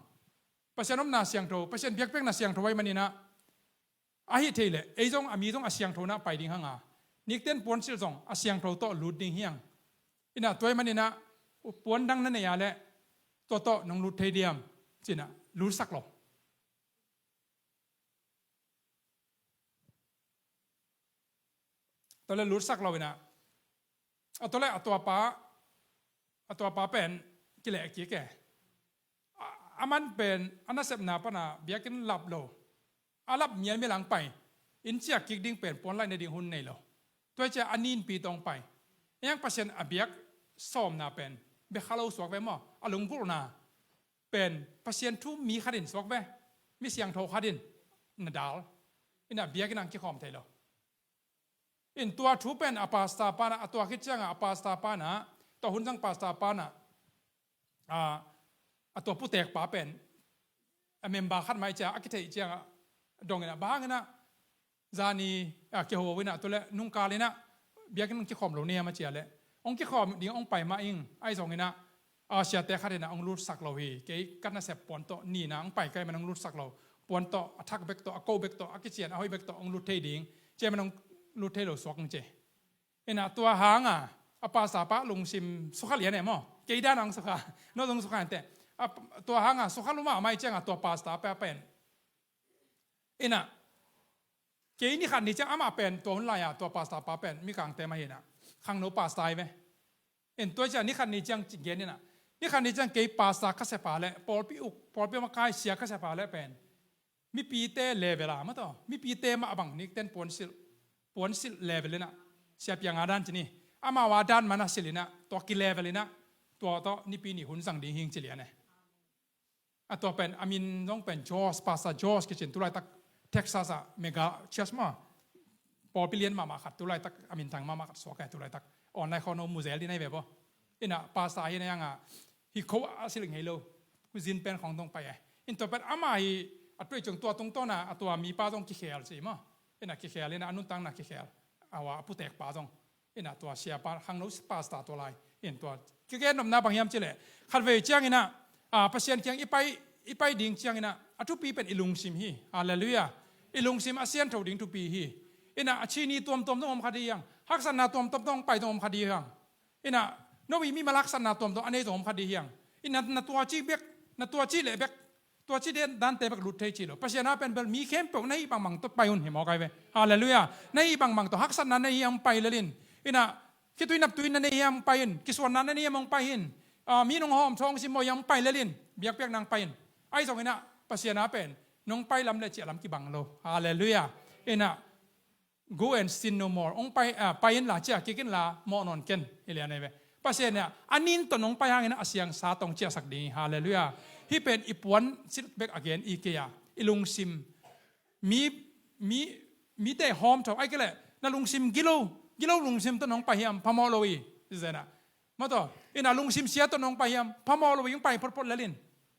Pasian omna siangtho, Pasian biakpiakna siangtho i manina. Ahi thei le, ei zong, a mi zong a siangthona pai ding hanga. Nikten puansilh zong, a siangtho tawh lut ding hiang. Ina tua i manina, puan dang na nei a le, tua tawh nong lut thei diam, cina, lutsak lo. Tua le lutsak lo ina. A tua le a tua pa, a tua pa pen kileh kik e. A, a man pen a nasepna pana biakinn lap lo. A lap mialmial ang pai. Inn ciak kik ding pen puan laih na ding hun nei lo. Tua cia a ninpi tawng pai. Eng Pasian a biak sawmna pen. Bia kha lo suak ve maw. A lunggulhna. Pen Pasian thu mi khatin suak ve. Mi siangtho khatin na dal. Ina biakinn ang kikhawm thei lo. In tua thu pen a pastor pana, a tua khit cianga a pastor pana, tua hun zang pastor pana, a, a tua putek pa pen, a member khat mai cia, a kitheih cianga, dong ina, bang ina, zani, a, kiho ina, tu le, nungkal ina, biakinn kikhawm lo nia ma cia le. Ong kikhawm ding ong pai ma ing, ai zong ina, a siate khat ina ong lutsak lo hi, kei ka nasep puan tawh, nina ong pai kai man ong lutsak lo, puan tawh, a thak bek tawh, a ko bek tawh, a kician, a hoih bek tawh, ong lut thei ding, cia man ong lut thei lo suak ong cia. Ina tua hanga, a pastor pa lungsim sukha lian e maw, kei dan ong sukha, no zong sukha ante. A, tua hanga, sukha luma mai cianga tua pastor pa pen. Ina, kei ni khat ni ciang ama pen, tua hun laia, tua pastor pa pen, mi kangte ma hina. Khangno pastor ai ve. In tua ciang ni khat ni ciang ci gen ina. Ni khat ni ciang kei pastor ka sepa le, pawlpi uk, pawlpi makai sia ka sepa le pen. Mipite level a ma tawh. Mipite mah bang nikten puansilh. Puansilh level ina. Sia piang a dan cini. Amau a dan mana silh ina. Tua ki level ina. Tua tawh nipi ni hun zang ding hing ci lian e. A tua pen, a min zong pen Josh, Pastor Josh kicin tulaitak Texas a mega church ma. Pawlpi lian mahmah khat tulaitak, a minthang mahmah khat suak e tulaitak. Online khawng no muzel din ai ve bo. Ina pastor hi na yanga, hi kho a silh ngei lo. Kuzin pen khawng dong pai e. In tua pen ama hi, a tuai cung tua tungtawna, a tua mipa zong kikhel si ma. Ina kikhel, ina a nuntakna kikhel. Awa, a putek pa zong. Ina tua siapa, khangno pastor tua lai. In tua, kigen nopna bang hiam cile. Khatvei ciang ina, a, Pasian kiang i pai, i pai ding ciangin ah a thupi pen i lungsim hi. Halleluiah. I lungsim a siangtho ding thupi hi. In ah a chini tuamtuam tawh om kha ding hi hang. Haksatna tuamtuam tawh hong pai tawh om kha ding hi hang. In ah no i mimal haksatna tuamtuam a nei tawh om kha ding hi hang. In ah na tua cih bek, na tua cih leh bek, tua cih dante bek lut thei ci lo. Pasian a pen bel mi khempeuh na hih bangbang tawh pai un hi mawk ai ve. Halleluiah. Na hih bangbang tawh haksatna na hih hang pai lel in. In ah khitui naptui na nei hiam pai in, kisuanna na nei hiam hong pai in, a, mi nong hawm thawng simmawh hiam pai lel in, biakpiak nang pai in. Ahi zongin ah Pasian a pen nong pai lam le ciah lam kibang lo. Halleluiah. In ah go and sin no more. Hong pai, a, pai in la, ciah kik in la, mawh nawn ken, i lian ai ve. Pasian in ah a nin tawh nong pai hangin ah a siangsa tawh hong ciahsak ding hi. Halleluiah. Hih pen i puan silh bek a gen i kei a, i lungsim mi, mi, mite hawm tho, ai kei leh na lungsim gilo, gilo lungsim tawh nong pai hiam, phamawh lo hi. Zenah maw taw, in ah lungsim sia tawh nong pai hiam, phamawh lo hi, hong pai photphot lel in.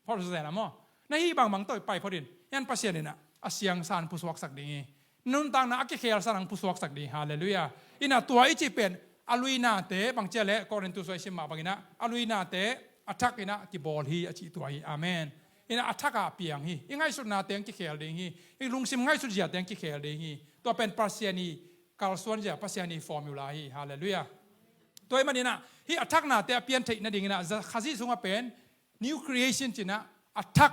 Phot zenah maw, na hih bangbang tawh pai phot in. Hian Pasian in ah a siangsa hong pusuaksak ding hi. Nuntakna a kikhelsa hong pusuaksak ding hi. Halleluiah. In ah tua i cih pen a luinate bang ciah leh Korintu sung i sim mah bangin ah a luinate a thak in ah kibawl hi a cih tua hi. Amen. In ah a thak ah piang hi. I ngaihsutnate hong kikhel ding hi. I lungsim ngaihsut ziate hong kikhel ding hi. Tua pen Pasian i kalsuan zia, Pasian i formula hi. Halleluiah. Tua ahih manin ah hih a thaknate a pian theih nadingin ah za-, Khazih sungah pen new creation ci-in ah a thak,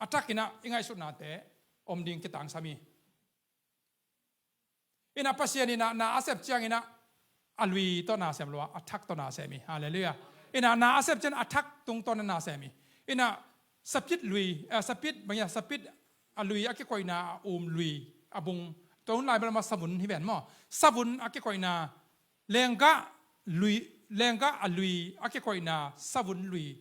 a thak in ah i ngaihsutnate om ding kitangsam hi. In ah Pasian in ah na a sep ciangin ah a lui tawh na sem lo a, a thak tawh na sem hi. Halleluiah. In ah na a sep ciangin a thak tungtawn na sem hi. In ah sapit lui, eh, sapit, bang hiam, sapit a lui a kikoihna, a um lui, a bung, tua hun lai bel mah savun hi ven maw. Savun a kikoihna, lenggah lui, lenggah a lui a kikoihna, savun lui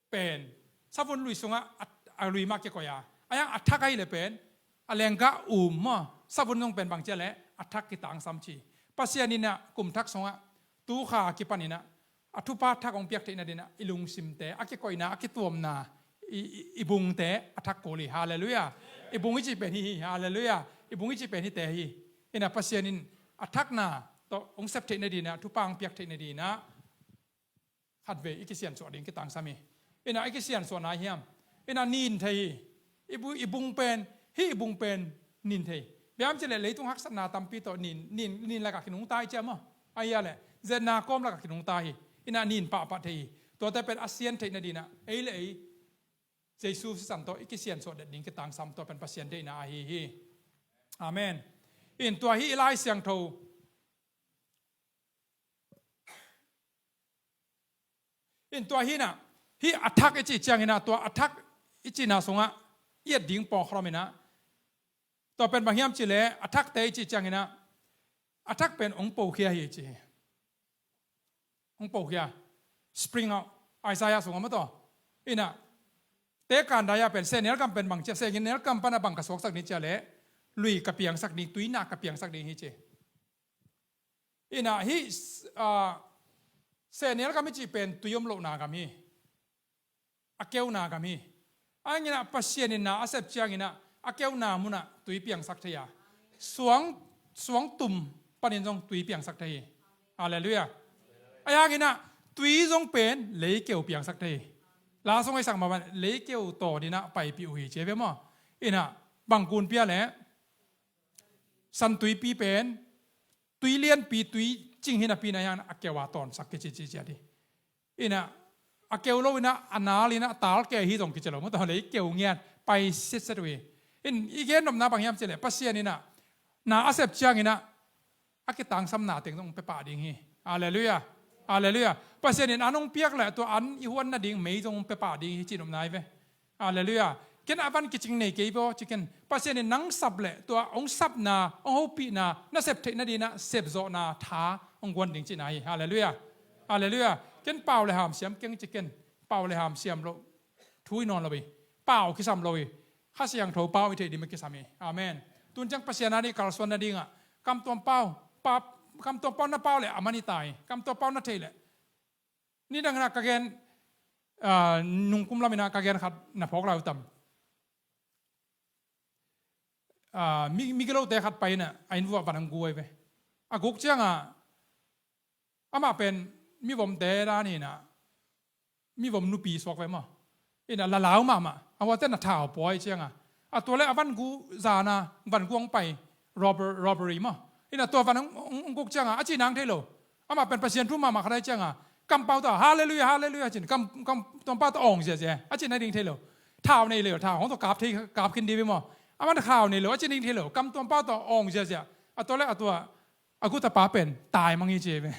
pen, savun lui sungah a, a lui mah kikoih a, a yang a thak ahih leh pen a lenggah um maw, savun zong pen bang ciah leh a thak kitangsam ci. Pasian in ah kum thak sungah tu kha kipan in ah a thupha thak hong piak theih nadingin ah i lungsimte, a kikoihna, a kituamna, i, i, i bungte a thak kul hi. Halleluiah. I bung i cih pen hih hi. Halleluiah. I bung i cih pen hihte hi. In ah Pasian in a thakna tawh hong sep theih nadingin ah, thupha hong piak theih nadingin ah khatvei i kisiansuah ding kitangsam hi. In ah i kisiansuah nai hiam? In ah nin thei hi. I bu-, i bung pen, hih i bung pen nin thei. Bang hiam cih leh leitung haksatna tampi tawh nin, nin, nin lakah kinungta hi ci a maw. Ahih leh zetna kawm lakah kinungta hi. In ah nin pahpah thei hi. Tuate pen a sian theih nadingin ah ei le ei Jesu sisan tawh i kisiansuah det ding kitangsam, tua pen Pasian deihna ahi hi. Amen. In tua hih i Lai Siangtho In tua hi in ah, hih a thak i cih ciangin ah, tua a thak i cihna sungah i et ding pawlkhat om in ah, tua pen bang hiam cih leh a thakte i cih ciangin ah, a thak pen hong pokhia hi ci hi. Hong pokhia. Spring out. Isaiah sungah maw taw. In ah, tekandai ah pen sehnel gam pen bang ci a, sehnel gam pan a bang ka suaksak ding cih leh, lui ka piangsak ding, tuinak ka piangsak ding hi ci. In ah hih, ah, sehnel gam i cih pen tui om lohna gam hi. A keuna gam hi. Ahi hangin ah Pasian in na a sep ciangin ah a keuna munah tui piangsak thei a, suang, suangtum panin zong tui piangsak thei hi. Halleluiah. Ahi hangin ah tui zong pen leikeu piangsak thei hi. La sung i sak mah bang leikeu tawh in ah paipih uh hi ci ve maw. In ah bang gunpi a leh, santuipi pen tui lianpi, tui cing hi napi in ah, a keu a tawnsak kici ci ciat hi. In ah a keu lo in ah a nal in ah tal kei hi zong kici lo, maw taw, leikeu ngiat pai setset uh hi. In i gen nopna bang hiam cih leh Pasian in ah na a sep ciangin ah a kitangsamna teng zong hong pia pah ding hi. Halleluiah. Halleluiah. Pasian in an hong piak leh tua an i huan nading mei zong hong pia pah ding hi cih nopna hi ve. Halleluiah. Ken a van kicing nei kei baw ci ken. Pasian in nang sap leh tua hong sapna, hong hopihna, na sep theih nading ah sepzawhna tha hong guan ding cihna hi. Halleluiah. Halleluiah. Ken pau le ham siam keng ci ken. Pau le ham siam lo. Thu hi nawn lo hi. Pau kisam lo hi. Kha Siangtho pau i theih ding mah kisam hi. Amen. Tun ciang Pasian a ding kalsuan nadingah, kamtuam pau, pa, kamtuam pau na pau leh a man hi ta hi. Kamtuam pau na thei leh. Nidang in ah ka gen, ah, nungkum lam in ah ka gen khat na phawk lai uh tam. Ah, mi, migilote khat pai in ah, a inn vuah van hong gu ai ve. A guk ciangah, amah pen mivomte dan hi in ah, mivom nupi suak ve maw. Ina lalau mahmah a, huate na thau pawi cianga, a tua le a van gu zana van guang pai, robber, robbery maw. Ina tua van hong guk cianga a ci nang thei lo. Amah pen Pasian thu mahmah khat ai cianga, kampau tawh halleluia, halleluia cin, kam, kam tuampau tawh awng ziazia a ci na ding thei lo. Thau nei lo, thau hong tawh kap thei, kap khin di ve maw. Amah thau nei lo a ci na ding thei lo, kam tuampau tawh awng ziazia. A tua le a tua a gutapa pen tai mang hi ci ve.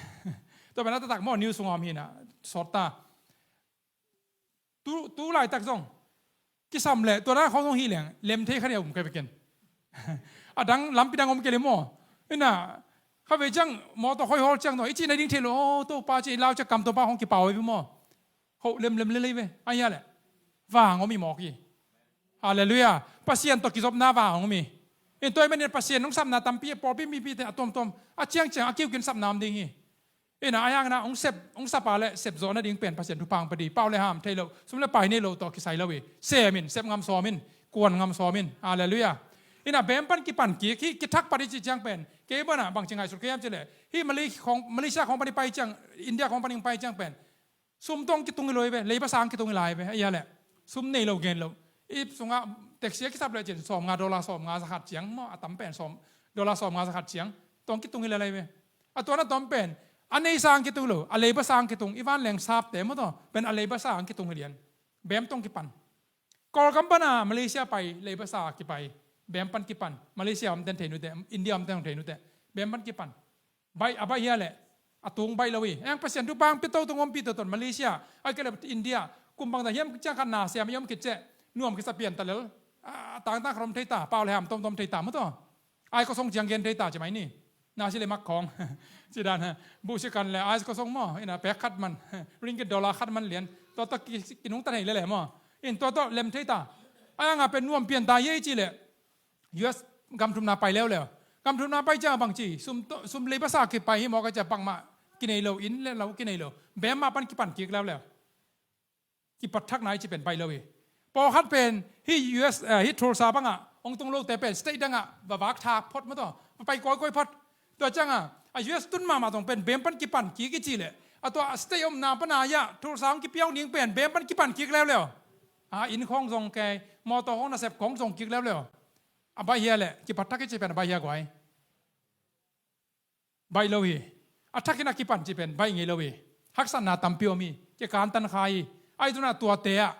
Tua pen a taktak maw, news sungah om hina sawt ta. Tu, tu laitak zong kisam le tua dan khawng zong hi leng lem thei kha nia um kei bekin. A dang lampi dang om kei le maw. Ina kha ve ciang mawtaw khoi hawl ciang zong i cih na ding thei lo. Aw Topa ci lau ciang kam Topa hong kipau hi maw. Ho lemlem lelei ve a hia le vang om i mawk hi. Halleluia. Pasian tawh kizopna vang om hi. In tua i manin Pasian hong sapna tampi a pawlpi mipite a tuamtuam a ciangciang a kiukin sapna om ding hi. Ina a hiangna hong sep, hong sapa le sep zawh nading pen Pasian thupha hong pia di. Pau le ham thei lo, sum le pai nei lo tawh kisai lo hi. Sem in, sep ngam sawm in, kuan ngam sawm in. Halleluia. Ina bem pan kipan kik hi, kithak pat i cih ciang pen kei banah bangci ngaihsut kei hiam cileh, hih Malay khawng, Malaysia khawng pan i pai ciang, India khawng pan i pai ciang pen sum tawh kitung hi lo hi ve, leiba sang kitung hi lai ve a hia le. Sum nei lo gen lo. I sungah taxi a kisap le cin sawm nga, dollar sawm nga za khat ciang maw, a tam pen sawm, dollar sawm nga za khat ciang tawh kitung hi lai lai ve. A tuan a tom pen a nei sang kitung lo, a leiba sang kitung, i van leng sapte maw tawh pen a leiba sang kitung hi lian. Bem tawh kipan. Kawlkam pana Malaysia pai leiba sa kipai. Bem pan kipan. Malaysia omten thei nute, India omten thei nute. Bem pan kipan. Baih a baih hia le a tung baih lo hi. Eng Pasian thupha hong pia toto, hong pia toto Malaysia ai kei le India kum bangzah hiam ciang khat na siam i om khit ciah nuam kisa pian ta lel. A tangtang khat om thei ta, pau le ham tomtom thei ta maw tawh. Ai kosong ciang gen thei ta ci mai ni. Nasi lemak khawng. Ci dan buhsikan le ai kosong maw, ina pek khat man, ringgit dollar khat man lian. Tua tawh ki, kinungta thei lele maw. In tua tawh lem thei ta. Ai anga pen nuam pian ta hi ei ci le U S gam thumna pai leuleu. Gam thumna pai ciang bangci sum, sum leiba sa kipai hi mawk a ciah bangmah kinei lo, inn le lo kinei lo. Bem mah pan kipan kik leuleu. Kipat thakna i ci pen baih lo hi. Pawlkhat pen hih U S, eh, hih Tulsa bangah hong tung lote pen state dangah va vak thak phot maw tawh, va pai kawikawi phot. Tua ciangah a U S tun mahmah zong pen bem pan kipan kik i cih leh a tua state omna pana hiah Tulsa hong kipia hong ding pen bem pan kipan kik leuleu. A inn khawng zong kei, mawtaw khawng nasep khawng zong kik leuleu. A baih hia leh kipat thak i ci pen a baih hia guai. Baih lo hi. A thakin a kipan cih pen baih ngei lo hi. Haksatna tampi om hi. Kikantan kha hi. Ahi zongin ah tuate ah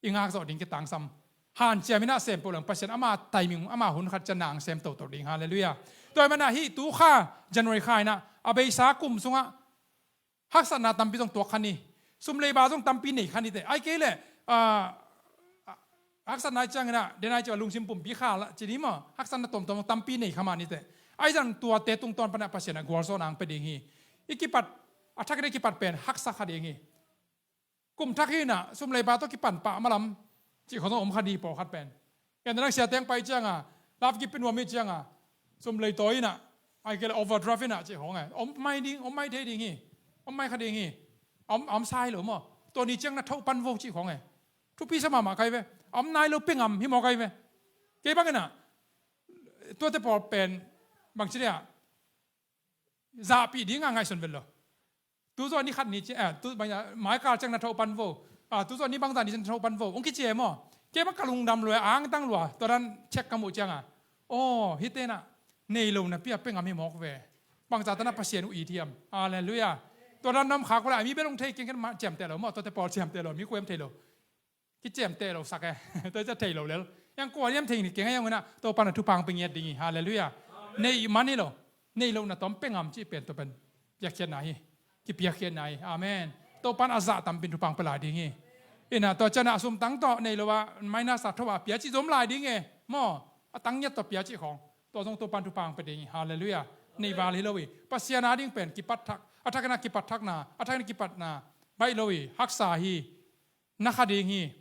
i ngak zawh ding kitangsam. Hanciam in ah sem peuh leng Pasian ama timing, ama hun khat ciang nang sem toto ding. Halleluiah. Tua ahih manin ah hih tu kha January kha in ah a beisa kum sungah haksatna tampi zong tuak kha ni. Sum leiba zong tampi nei kha ni teh. Ahih kei leh, ah, ah, haksatna i ciangin ah, den a i ciangin ah lungsim pumpi kha lah ci ni maw. Haksatna tuamtuam zong tampi nei kha mah ni teh. Ahi zongin tuate tungtawn pan ah Pasian a gualzawhna hong pia ding hi. I kipat, a thakin i kipat pen haksa kha ding hi. Kum thak hi in ah sum leiba tawh kipan pah malam cih khawng zong om kha ding hi pawlkhat pen. Ken nang siate hong pai ciangin, love gift pia nuam hi ciangin, sum leitawi in ah, ahih kei leh overdraft in ah cih khawng e. Om mai ding, om mai thei ding hi. Om mai kha ding hi. Om, om sa hi lo maw. Tua ni ciang na thoh pan vo cih khawng e. Thupi sa mahmah kha hi ve. Om nai lo pia ngam hi mawk kha hi ve. Kei bangin ah tuate pawl pen bangci dia zahpih ding a ngaihsun vet lo. Tu zaw ni khat ni ci, eh, tu bang, mai kal ciang na thoh pan vo. Ah, tu zaw ni bangzah ni ciang na thoh pan vo. Hong kici e maw. Kei bang ka lungdam lua, angtang lua. Tua dan check ka muh ciangin, aw, hihte in ah nei lo napi a pia ngam hi mawk ve. Bangzah tan ah Pasian uh it hiam. Halleluiah. Tua dan na om khak uh leh a mi bel hong thei keng khen mah, ciamteh lo maw. Tuate pawl ciamteh lo, mi kua hiam thei lo. Kiciamteh lo sak e. Tua ciang thei lo lel. Hih kua hiam thei ni keng e, hih zongin ah Topa'n a thupha hong pia ngiat ding hi. Halleluiah. Nei man hi lo. Nei lohna tawh pia ngam cih pen tua pen piakkhiatna hi. Kipiakkhiatna hi. Amen. Topa'n a zah tampi in thupha hong pia lai ding hi. In ah tua ciangin ah a sum tang tawh nei lo a, minus a thoh a pia cih zong om lai ding e maw. A tang ngiat tawh pia cih khawng, tua zong Topa'n thupha hong pia ding hi. Halleluiah. Nei val hi lo hi. Pasian a ding pen kipat thak, a thakin ah kipat thakna, a thakin ah kipatna baih lo hi. Haksa hi. Na kha ding hi.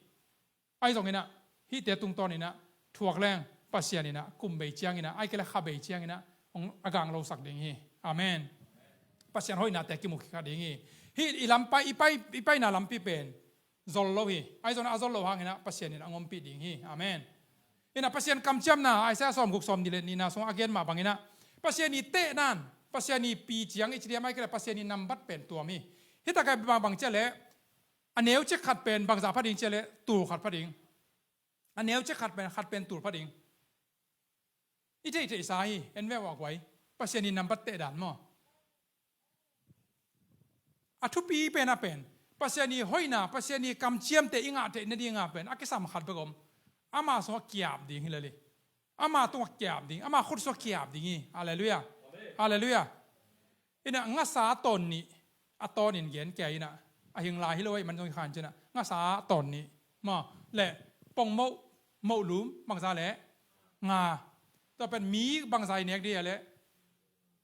Ahi zongin ah hihte tungtawn in ah thuak leng Pasian in ah kum bei ciangin ah, ahih kei leh kha bei ciangin ah hong a gang losak ding hi. Amen. Pasian hoihnate kimu kha ding hi. Hih i lampai, i pai, i paina lampi pen zol lo hi. Ahi zongin ah a zol loh hangin ah Pasian in ah hong ompih ding hi. Amen. In ah Pasian kamciamna Isaiah sawmguk, sawmnih le nihna sungah a gen mah bangin ah Pasian i tehna in, Pasian i pi ciang i ci diam, ahih kei leh Pasian i nambat pen tuam hi. Hih takah bang, bang ci a leh A neu cek khat pen bangzah pha ding ci a leh tul khat pha ding. A neu cek khat pen, khat pen tul pha ding. I theihtheihsa hi, en ve uh a guai. Pasian in nambat teh dan maw? A thupi pen a pen, Pasian i hoihna, Pasian i kamciamte i ngah theih nadinga pen a kisam khat bek om. Ama sungah kiap ding hi lel hi. Ama tungah kiap ding, ama khut sungah kiap ding hi. Halleluiah. Halleluiah. Inah ngasa tawn nih a tawnin gen kia inah, a hing lai hi lo ei man zong i khan cinah, ngasa tawn nih maw, le pongmoh, moh lum bangza le nga. Tua pen mi bangza i nek dih a le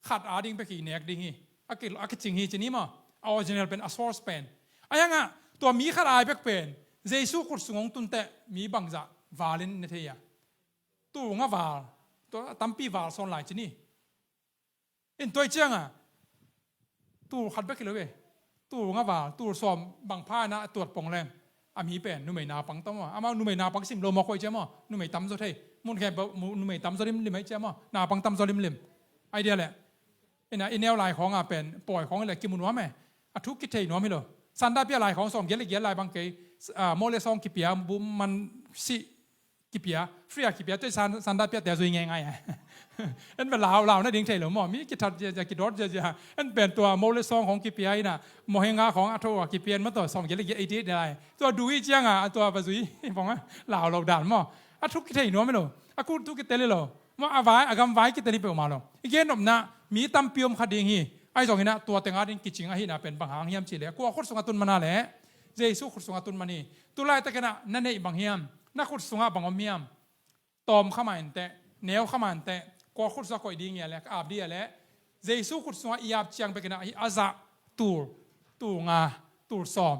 khat a ding bek hi nek ding hi. A ki, a kicing hi cini maw? A original pen, a source pen. A hiangah tua mi khat ai bek pen Jesu khut sung hong tunteh mi bangzah valin ne thei a? Tul nga val, tua tampi val sawn lai cini. In tua i cianga tul khat bek hi lo ve. Tul nga val, tul sawm bang pha ina a tuat pong leng. A mi pen numei naupang tam maw? Amau numei naupang sim lo mawk hoih cia maw? Numei tamzaw thei. Mun khem peuh numei tamzaw limlim ahi cia maw? Naupang tamzaw limlim. Idea leh. Ina i neu lai khawngah pen pawi khawng i leh kimu nuam e. A thu kithei nuam hi lo. Sanda pia lai khawng sawm giat le giat lai bang kei, ah, maw le sawng kipia bu man sih kipia, free a kipia, tua san, sanda pia tia zui ngeingai a. En pen lau, lau na ding thei lo maw, mi kithat zia zia, kidawt zia zia. En pen tua maw le sawng khawng kipia ina, maw henga khawng a tho a kipia en maw tua sawm giat le giat eighty eight lai. Tua du i cianga, a tua va zui, bawng a, lau lo dan maw. A thu kithei nuam hi lo, a kut thu kitel hi lo. Maw a vai, a gam vai kitel hi peuhmah lo. I gen nopna, mi tampi om kha ding hi. Ahi zongina, tua tenga ding kicing ahina pen bang hang hiam cih leh, kua khut sunga tun mana leh, Jesu khut sunga tun man hi. Tulaitakinah na neih bang hiam? Na khut sungah bang om hiam? Tawm kha mah inteh, neu kha mah inteh, kua khut sungah koih ding ia le, ka ap ding ia le, Jesu khut sungah i ap ciang bekinah hi a zah, tul, tul nga, tul sawm,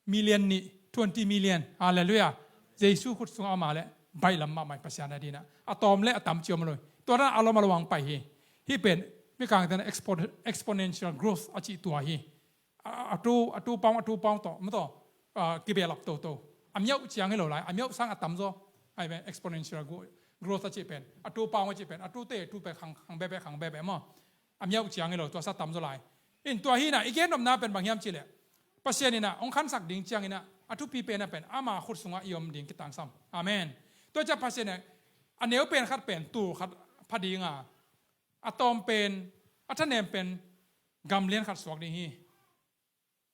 million nih, twenty million, halleluiah. Jesu khut sungah om a le, baihlam mahmah hi Pasian a dinah. A tawm le a tam ci om a lo hi. Tua dan a lom a lo ang pai hi. Hih pen, Mikang tenah expo-, exponential growth a cih tua hi. A, a tu, a tu paung, a tu paung tawh, maw tawh, ah, kibehlap toto. A miauh ciang hi lo lai, a miauh sang a tamzaw. Ai ve, exponential gro-, growth a cih pen. A tu paung a cih pen. A tute, a tu pen, khang, khang bebe, khang bebe maw. A miauh ciang hi lo, tua sa tamzaw lai. In tua hina, i gen nopna pen bang hiam cih leh. Pasian inah, hong khansak ding ciang inah, a thupi pen a pen, ama khut sungah i om ding kitangsam. Amen. Tua ciah Pasian inah, a neu pen khat pen, tul khat pha dinga. A tawm pen, a thanem pen, gamlian khat suak ding hi.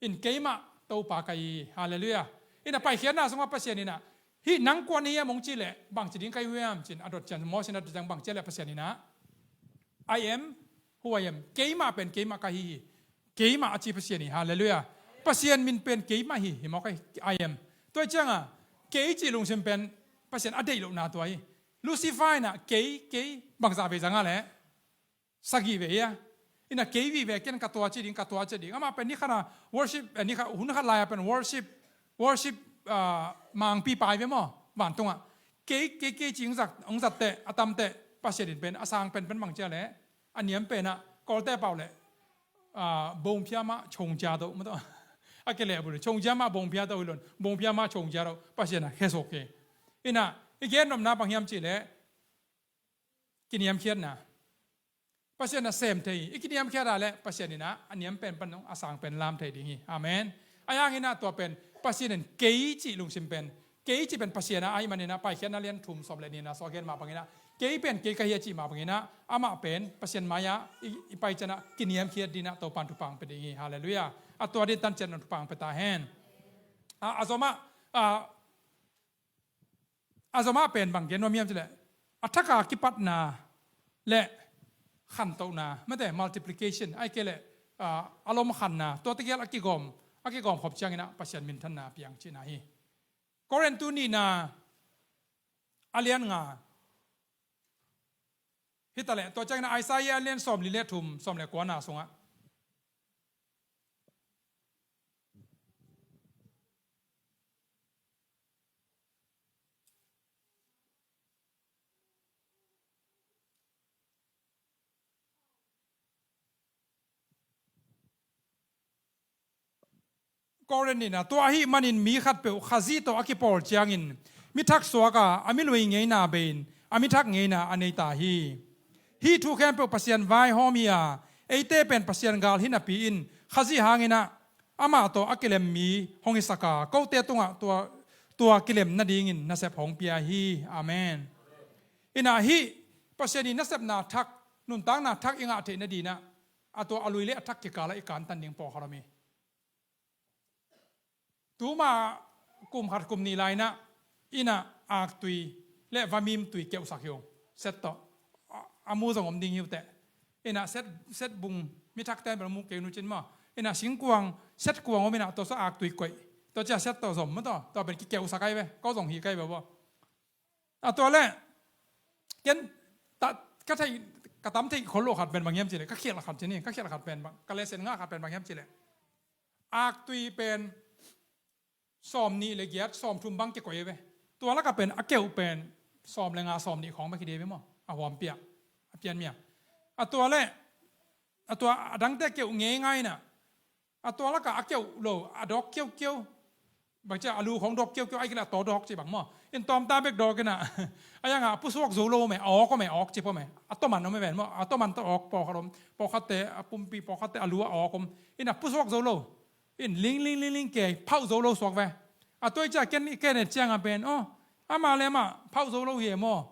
In keimah Topa ka hi, halleluiah. In a paikhiatna sungah Pasian inah, hih nang kua na hiam hong cih leh, bangci ding ka hi hiam, ci-in a dot ciang, Moses in a dot ciang bangci a leh Pasian inah, I am who I am. Keimah pen keimah ka hi hi. Keimah a ci Pasian hi, halleluiah. Pasian min pen keimah hi, hi mawk a hi, I am. Tua hi cianga, kei cih lungsim pen Pasian a deih lohna tua hi. Lucifer inah, kei, kei, bangzah vei zanga leh. Sagih ve ia. Ina kei vive ken ka tua ci ding, ka tua ci ding. Amah pen ni khat a worship, eh, ni khat, hun khat lai a pen worship, worship, ah, mangpi pai ve maw? Vantungah. Kei, kei, kei ci hong zat, hong zat teh, a tam teh, Pasian in pen, a sang pen, pen bang cia leh, a niam pen ah, Kawlte pau leh, ah, bongphia mah chongcia to, maw to. A ke leh bul, chongcia mah bongphia to hi lon, bongphia mah chongcia to, Pasian a khe sok ke. Ina, i gen nopna bang hiam cih leh, kiniamkhiatna. Pasian a sem thei, i kiniamkhiat a leh Pasian inah, a niam pen pan dong, a sang pen lam thei ding hi. Amen. A hiang inah tua pen, Pasian in kei cih lungsim pen, kei cih pen Pasian a ahih man inah, Paikhiatna lian thum sawm le nihna sung a gen mah bang inah, kei pen kei ka hi a cih mah bang inah, amah pen Pasian mai-ah i, i pai ciangah kiniamkhiat dinah Topan thupha hong pia ding hi. Halleluiah. A tua din tanciat nong thupha hong pia ta hen. A, a zomah, a, A zomah pen bang gen nuam hiam cih leh, a thak a kipatna le khantohna, mate, multiplication, ahih kei leh, ah, a lom khanna, tua tegel a kigawm, a kigawm khop ciang inah Pasian minthanna piang cihna hi. Korin tu nihna a lian nga. Hi ta leh, tua ciang inah Isaiah a lian sawmli le thum, sawm le kuana sungah. Korin nihna, tua ahih manin mi khatpeuh Khazih tawh a kipawl ciangin, mi thak suak a, a milui ngeina bei-in, a mi thak ngeina a nei ta hi. Hih thu khempeuh Pasian vaihawm hi a, eite pen Pasian gal hi napi-in, Khazih hang inah, amah tawh a kilem mi hong hisak a, kote tungah tua, tua kilem nadingin nasep hong pia hi. Amen. Inah hih Pasian i nasepna thak, nuntakna thak i ngah theih nadinah a tua a lui le a thak kikalah i kantan ding pawlkhat om hi. Tuma kum khat kum nih lai inah, inah aktui le vamim tui keuhsak hi ung. Set tawh a, a mu zong om ding hi uh teh. Inah set, set bung mi thakte bel mu kei nu cin maw. Inah singkuang, set kuang om inah tua sa aktui koih. Tua cia set tawh zom maw tawh, tua bel kikeuhsak ai ve, ko zong hi kai ve baw. A tua le ken ta, ka thei, ka tam thei khol lo khat pen bang hiam cileh, ka khial khat cin hi, ka khial khat pen bang, ka lesen ngah khat pen bang hiam cileh, aktui pen sawm nih le giat, sawm thum bang kikoih ve. Tua laka pen a keuh pen sawm le nga, sawm nih khawng bek hi dei ve maw, a huampiah, a pianmiah. A tua le a tua a dangte a keuh ngei ngai inah, a tua laka a keuh lo, a dawk kiaukiau. Bang cia a lu khawng dawk kiaukiau, ai kila a taw dawk ci bang maw. In tawmta bek dawk inah, a yanga a pusuak zo lo me, a awk om e, a awk ci pom e. A tawman om e ven maw, a tawman tawh awk pawlkhat om, pawlkhatte a pumpi, pawlkhatte a lu a awk om. Inah pusuak zo lo. In ling ling ling ling kei, phauh zo lo suak ve. A tua i cia ken, ken et cianga pen, aw, amah le amah phauh zo lo hi e maw.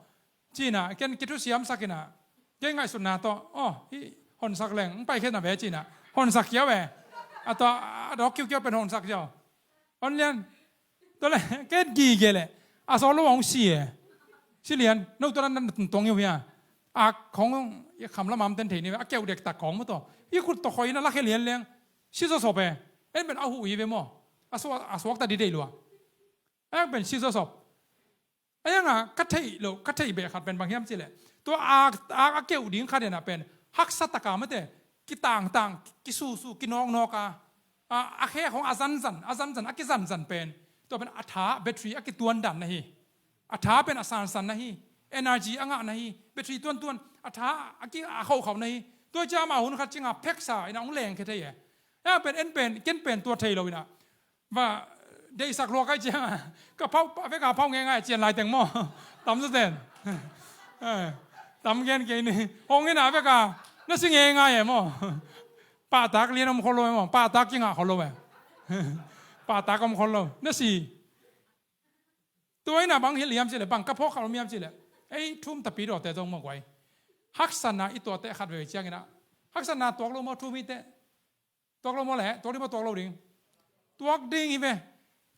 Cinah ken kithusiamsak inah, kei ngaihsutna tawh, aw, hih honsak leng ng paikhia na ve cinah, honsak khia ve. A tua a dawk kiukiau pen honsak ziau. Hon lian. Tua le ken gige leh a sawt lo hong si e. Si lian, no tua nan tuang iu hia. Ak khong i kham lamam ten thei ni ve, a keuh dektak khong maw tawh, i khut tawh khoi inah lakhia lian leng si zawsop e. En pen a huh hi ve maw. A suak, a suakta di dei lua. En pen si zawsop. A yanga ka theih loh, ka theih beh khat pen bang hiam cileh, tua a, a, a keuh ding khat inah pen haksa taka mate, kitangtang, kisusu, kinawknawk a, a, a khe khong a zanzan, a zanzan, a kizanzan pen, tua pen a tha battery a kituan dan na hi. A tha pen a sansan na hi. Energy a ngah na hi. Battery tuantuan, a tha a ki, a khaukhau na hi. Tua cia amah hun khat cinga pheksa inah hong lengkhia thei e. A pen en pen, ken pen tua thei lo inah va deihsak lua kai cianga, ka phauh, a veka phauh ngeingai a cian laiteng maw. Tam zaten. Eh, tam gen kei ni. Hong inah a veka na si ngeingai e maw. Pahtak lian om khol lo e maw. Pahtak kingah khol lo e. Pahtak om khol lo. Na si. Tua inah bang hilh hiam cileh, bang ka phawk khat om hiam cileh, ei thum tapi dawte zong maw guai. Haksatna i tuahteh khat veve cianginah, haksatna tuak lo maw thum hiteh. Tuak lo maw leh, tuak ding maw tuak lo ding? Tuak ding hi ve.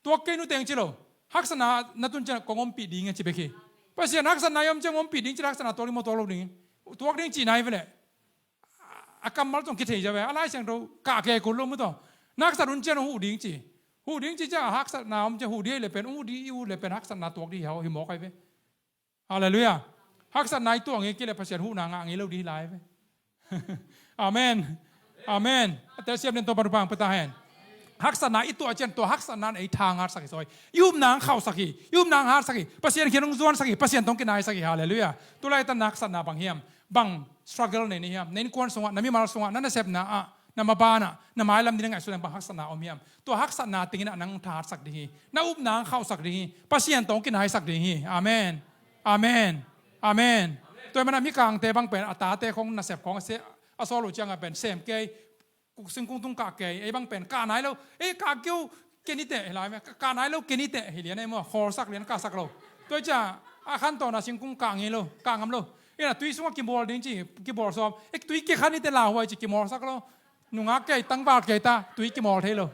Tuak kei nuteng ci lo. Haksatna na tun cian kong ompih ding e ci bek hi. Pasian haksatna i om ciang ompih ding ci leh haksatna tuak ding maw tuak lo ding? Tuak ding cihna hi ve leh. A kammal tawh kithei zaw ve. A Lai Siangtho kah kei kul lo maw tawh. Na haksat hun cian huh ding ci. Huh ding ci ciang a haksatna om ciang huh ding hi leh pen, huh ding, i huh leh pen haksatna tuak ding hi mawk ai ve. Halleluiah. Haksatna i tuah ngei kei leh Pasian huhna ngah ngei lo ding hi lai ve. Amen. Amen. A telsiam den Topa thupha pia ta hen. Haksatna i tuah cian tua haksatna in ei tha ngatsak hi sawi. I upna ang khauhsak hi. I upna ang hatsak hi. Pasian kiang hong zuansak hi. Pasian tawh kinaisak hi. Halleluiah. Tulaitan na haksatna bang hiam? Bang struggle nei na hiam? Na innkuan sungah, na mimal sungah, na nasepna ah, na maban ah, na mailam ding na ngaihsut leng bang haksatna om hiam? Tua haksatna tengin ah nang thahatsak ding hi. Na upna ang khauhsak ding hi. Pasian tawh kinaisak ding hi. Amen. Amen. Amen. Tua hi mana mikangte bang pen a tate khong nasep khong a se, a sawl uh ciangah pen sem kei, kuk singkung tung kah kei, ei bang pen kah nai lo, ei kah keu, ken i teh hi lai ve, kah nai lo ken i teh hi lian ei maw, khawlsak lian kahsak lo. Tua hi cia a khan tawna singkung kah ngei lo, kah ngam lo. Inah tui sungah kibawl ding ci, kibawl sawm, ei tui kikhan i teh lauhuai ci kimawlsak lo. Nungak kei, tangval kei ta, tui kimawl thei lo.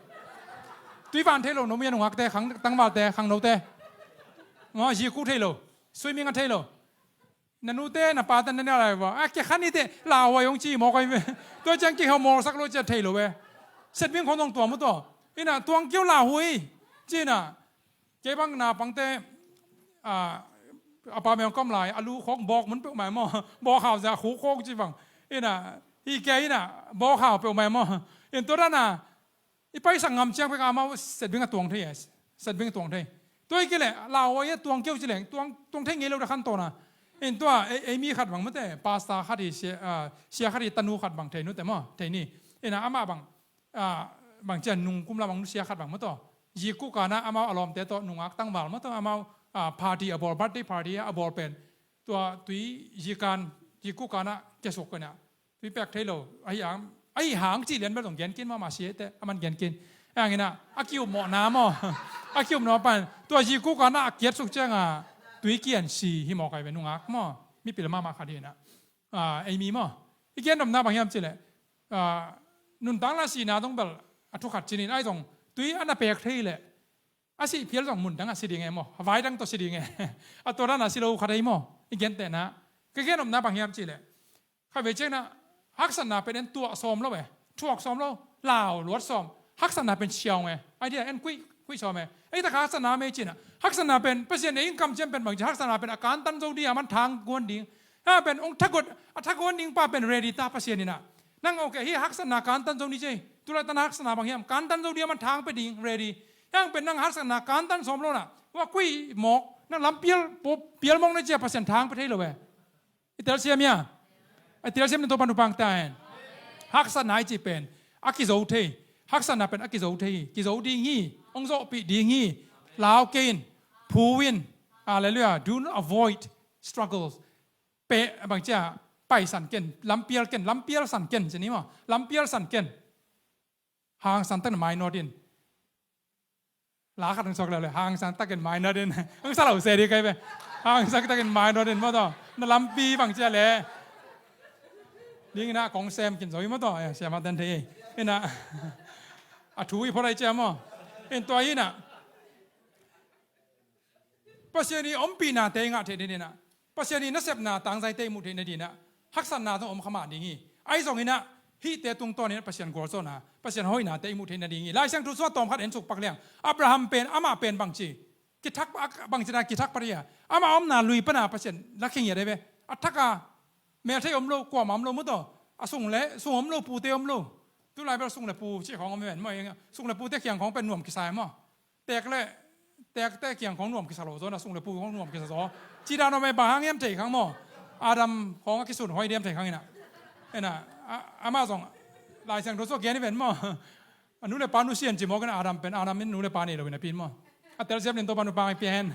Tui van thei lo, no mi a nungakte, khang, tangvalte, khangnote. Maw, zikuk thei lo, swimming a thei lo. Na nute, na pate, na neu lai vua. A, kikhan i teh, lauhuai hong ci mawk ai ve. Tua ciang kihau mawlsak lo cia thei lo ve. Setbing khong dong tua mu tua. Inah tuang keu lauhuai. Ci inah. Kei bang naupangte, a, a pa meng kom lai, a lu khawk bawk mun peuhmai maw. Bawk hau zia khuk khawk ci bang. Inah, hi kei inah, bawk hau peuhmai maw. In tua dan a, i paisak ngam ciang pek amau setbing a tuang thei, setbing a tuang thei. Tua hi kei leh, lauhuai a tuang keu ci leng, tuang, tuang thei ngei lo da khan tawna. In tua, ei, ei mi khat bang mate, pastor khat hi, sia, a, sia khat hi, tanu khat bang thei nute maw, thei ni. Inah amah bang, a, bang cian nung kum lam bang nu sia khat bang maw tawh. Zikuk ana amau a lawmte tawh nungak tangval maw tawh amau, a, party a bawl, birthday party a bawl pen. Tua tui zikan, zikuk ana kiasuk ko inah. Tui pek thei lo. Ahi hang, ahi hang cih lian bel zong gen kin mahmah sia teh, aman gen kin. Hang inah a ki-upmawhna maw, a ki-upmawhna pan tua zikuk ah na a kiatsuk ciangah tui kian si hi mawk ai ve, nungak maw, mipil mahmah khat hi inah, ah, ei mi maw. I gen nopna bang hiam cihleh, ah, nuntakna sihna zong bel a thu khat ci-in, ahi zong tui a na pek thei leh a sih phial zong mun dang a si ding e maw, a vai dang tawh si ding e. A tua dan a si lo khat ei maw. I gentehna ka gen nopna bang hiam cihleh, khatvei ciangin ah haksatna pen en tuah sawm lo e, thuak sawm lo, lau luat sawm. Haksatna pen siaung e, a dia en kuih, kuih sawm e. Ei tak haksatna mei ci-in ah, haksatna pen Pasian ei in kamciam pen bang ci, haksatna pen a kantan zo ding a, man thang guan ding. Ha pen ong thaguan, a thaguan ding pa pen ready ta Pasian inah. Nang okay, hi haksatna kantan zo ni ci. Tulaitak na haksatna bang hiam, kantan zo ding a, man thang pia ding, ready. Hang pen nang haksatna kantan sawm lo na, wa kuih mawk, nang lampial, pial mawk na ci a, Pasian thang pia thei lo e. I telsiam hia? I telsiam ni, Topa thupha pia ta hen. Haksatna i cih pen a kizo thei. Haksatna pen a kizo thei hi. Kizo ding hi. Ong zawhpih ding hi. Lau kei in. Phu in. Hallelujah. Do not avoid struggles. Pe, bang ci a, paisan ken. Lampial ken. Lampial san ken ci ni maw. Lampial san ken. Hangsan takin mainawt in. La khat hong suak leh, hangsan takin mainawt in. Hong sa lo se ding kai ve. Hangsan takin mainawt in maw taw. Na lampi bang ci a leh ding inah kong sem kin zo hi maw taw. Eh, siamah ten thei hi inah. A thu i phot ai ci a maw. In tua hi inah Pasian i ompihnate i ngah theih nading inah, Pasian i nasepna tangzaite i muh theih nading inah, haksatna zong om kha mah ding hi. Ahi zong inah hihte tungtawn inah Pasian gualzawhna, Pasian hoihnate i muh theih nading hi. Lai Siangtho sung a tawm khat en suk pak leng, Abraham pen, amah pen bang ci, kithak, bang ci na kithak pah hi a. Amah omna lui pana Pasian la khingiat hi ve. A thak a, melthei om lo, kuamah om lo maw taw. A sung le, sung om lo, pute om lo. Tulai bel sung le pu cih khawng om hi ven maw. Sung le pute kiang khawng pen nuam kisa hi maw. Teek le, teekte kiang khawng nuam kisa lo zaw na, sung le pu khawng nuam kisa zaw. Ci dan om e, bang hang hiam thei khang maw. Adam khawng a kisun hoih diam thei khang inah. Inah, a, amah zong Lai Siangtho sung a gen hi ven maw. A nu le pa nusia in ci mawk inah, Adam pen, Adam in nu le pa nei lo inah pi in maw. A telsiam ni, Topa thupha pia hen.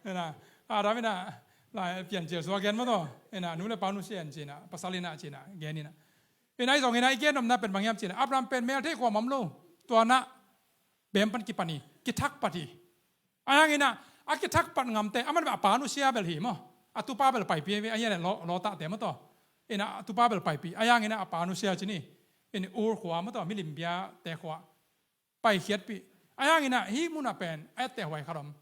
Inah, Adam inah, Lai Piancil sung a gen maw taw. Inah, nu le pa nusia in ci inah, pasal inah ci inah, gen inah. Inah ahi zong inah i gen nopna pen bang hiam ci inah, Abraham pen melthei kuamah om lo. Tua inah bem pan kipan hi, kithak pat hi. Ahi hang inah, a kithak pat ngamte, aman bel a pa nusia bel hi maw. A tupa bel paipih hi ve, ahi hang inah Lo-, Lota te maw taw. Inah a tupa bel paipih, ahi hang inah a pa nusia ci ni. In Ur khua maw taw, milim biate khua. Paikhiatpih. Ahi hang inah hih munah pen, a etteh huai khat om.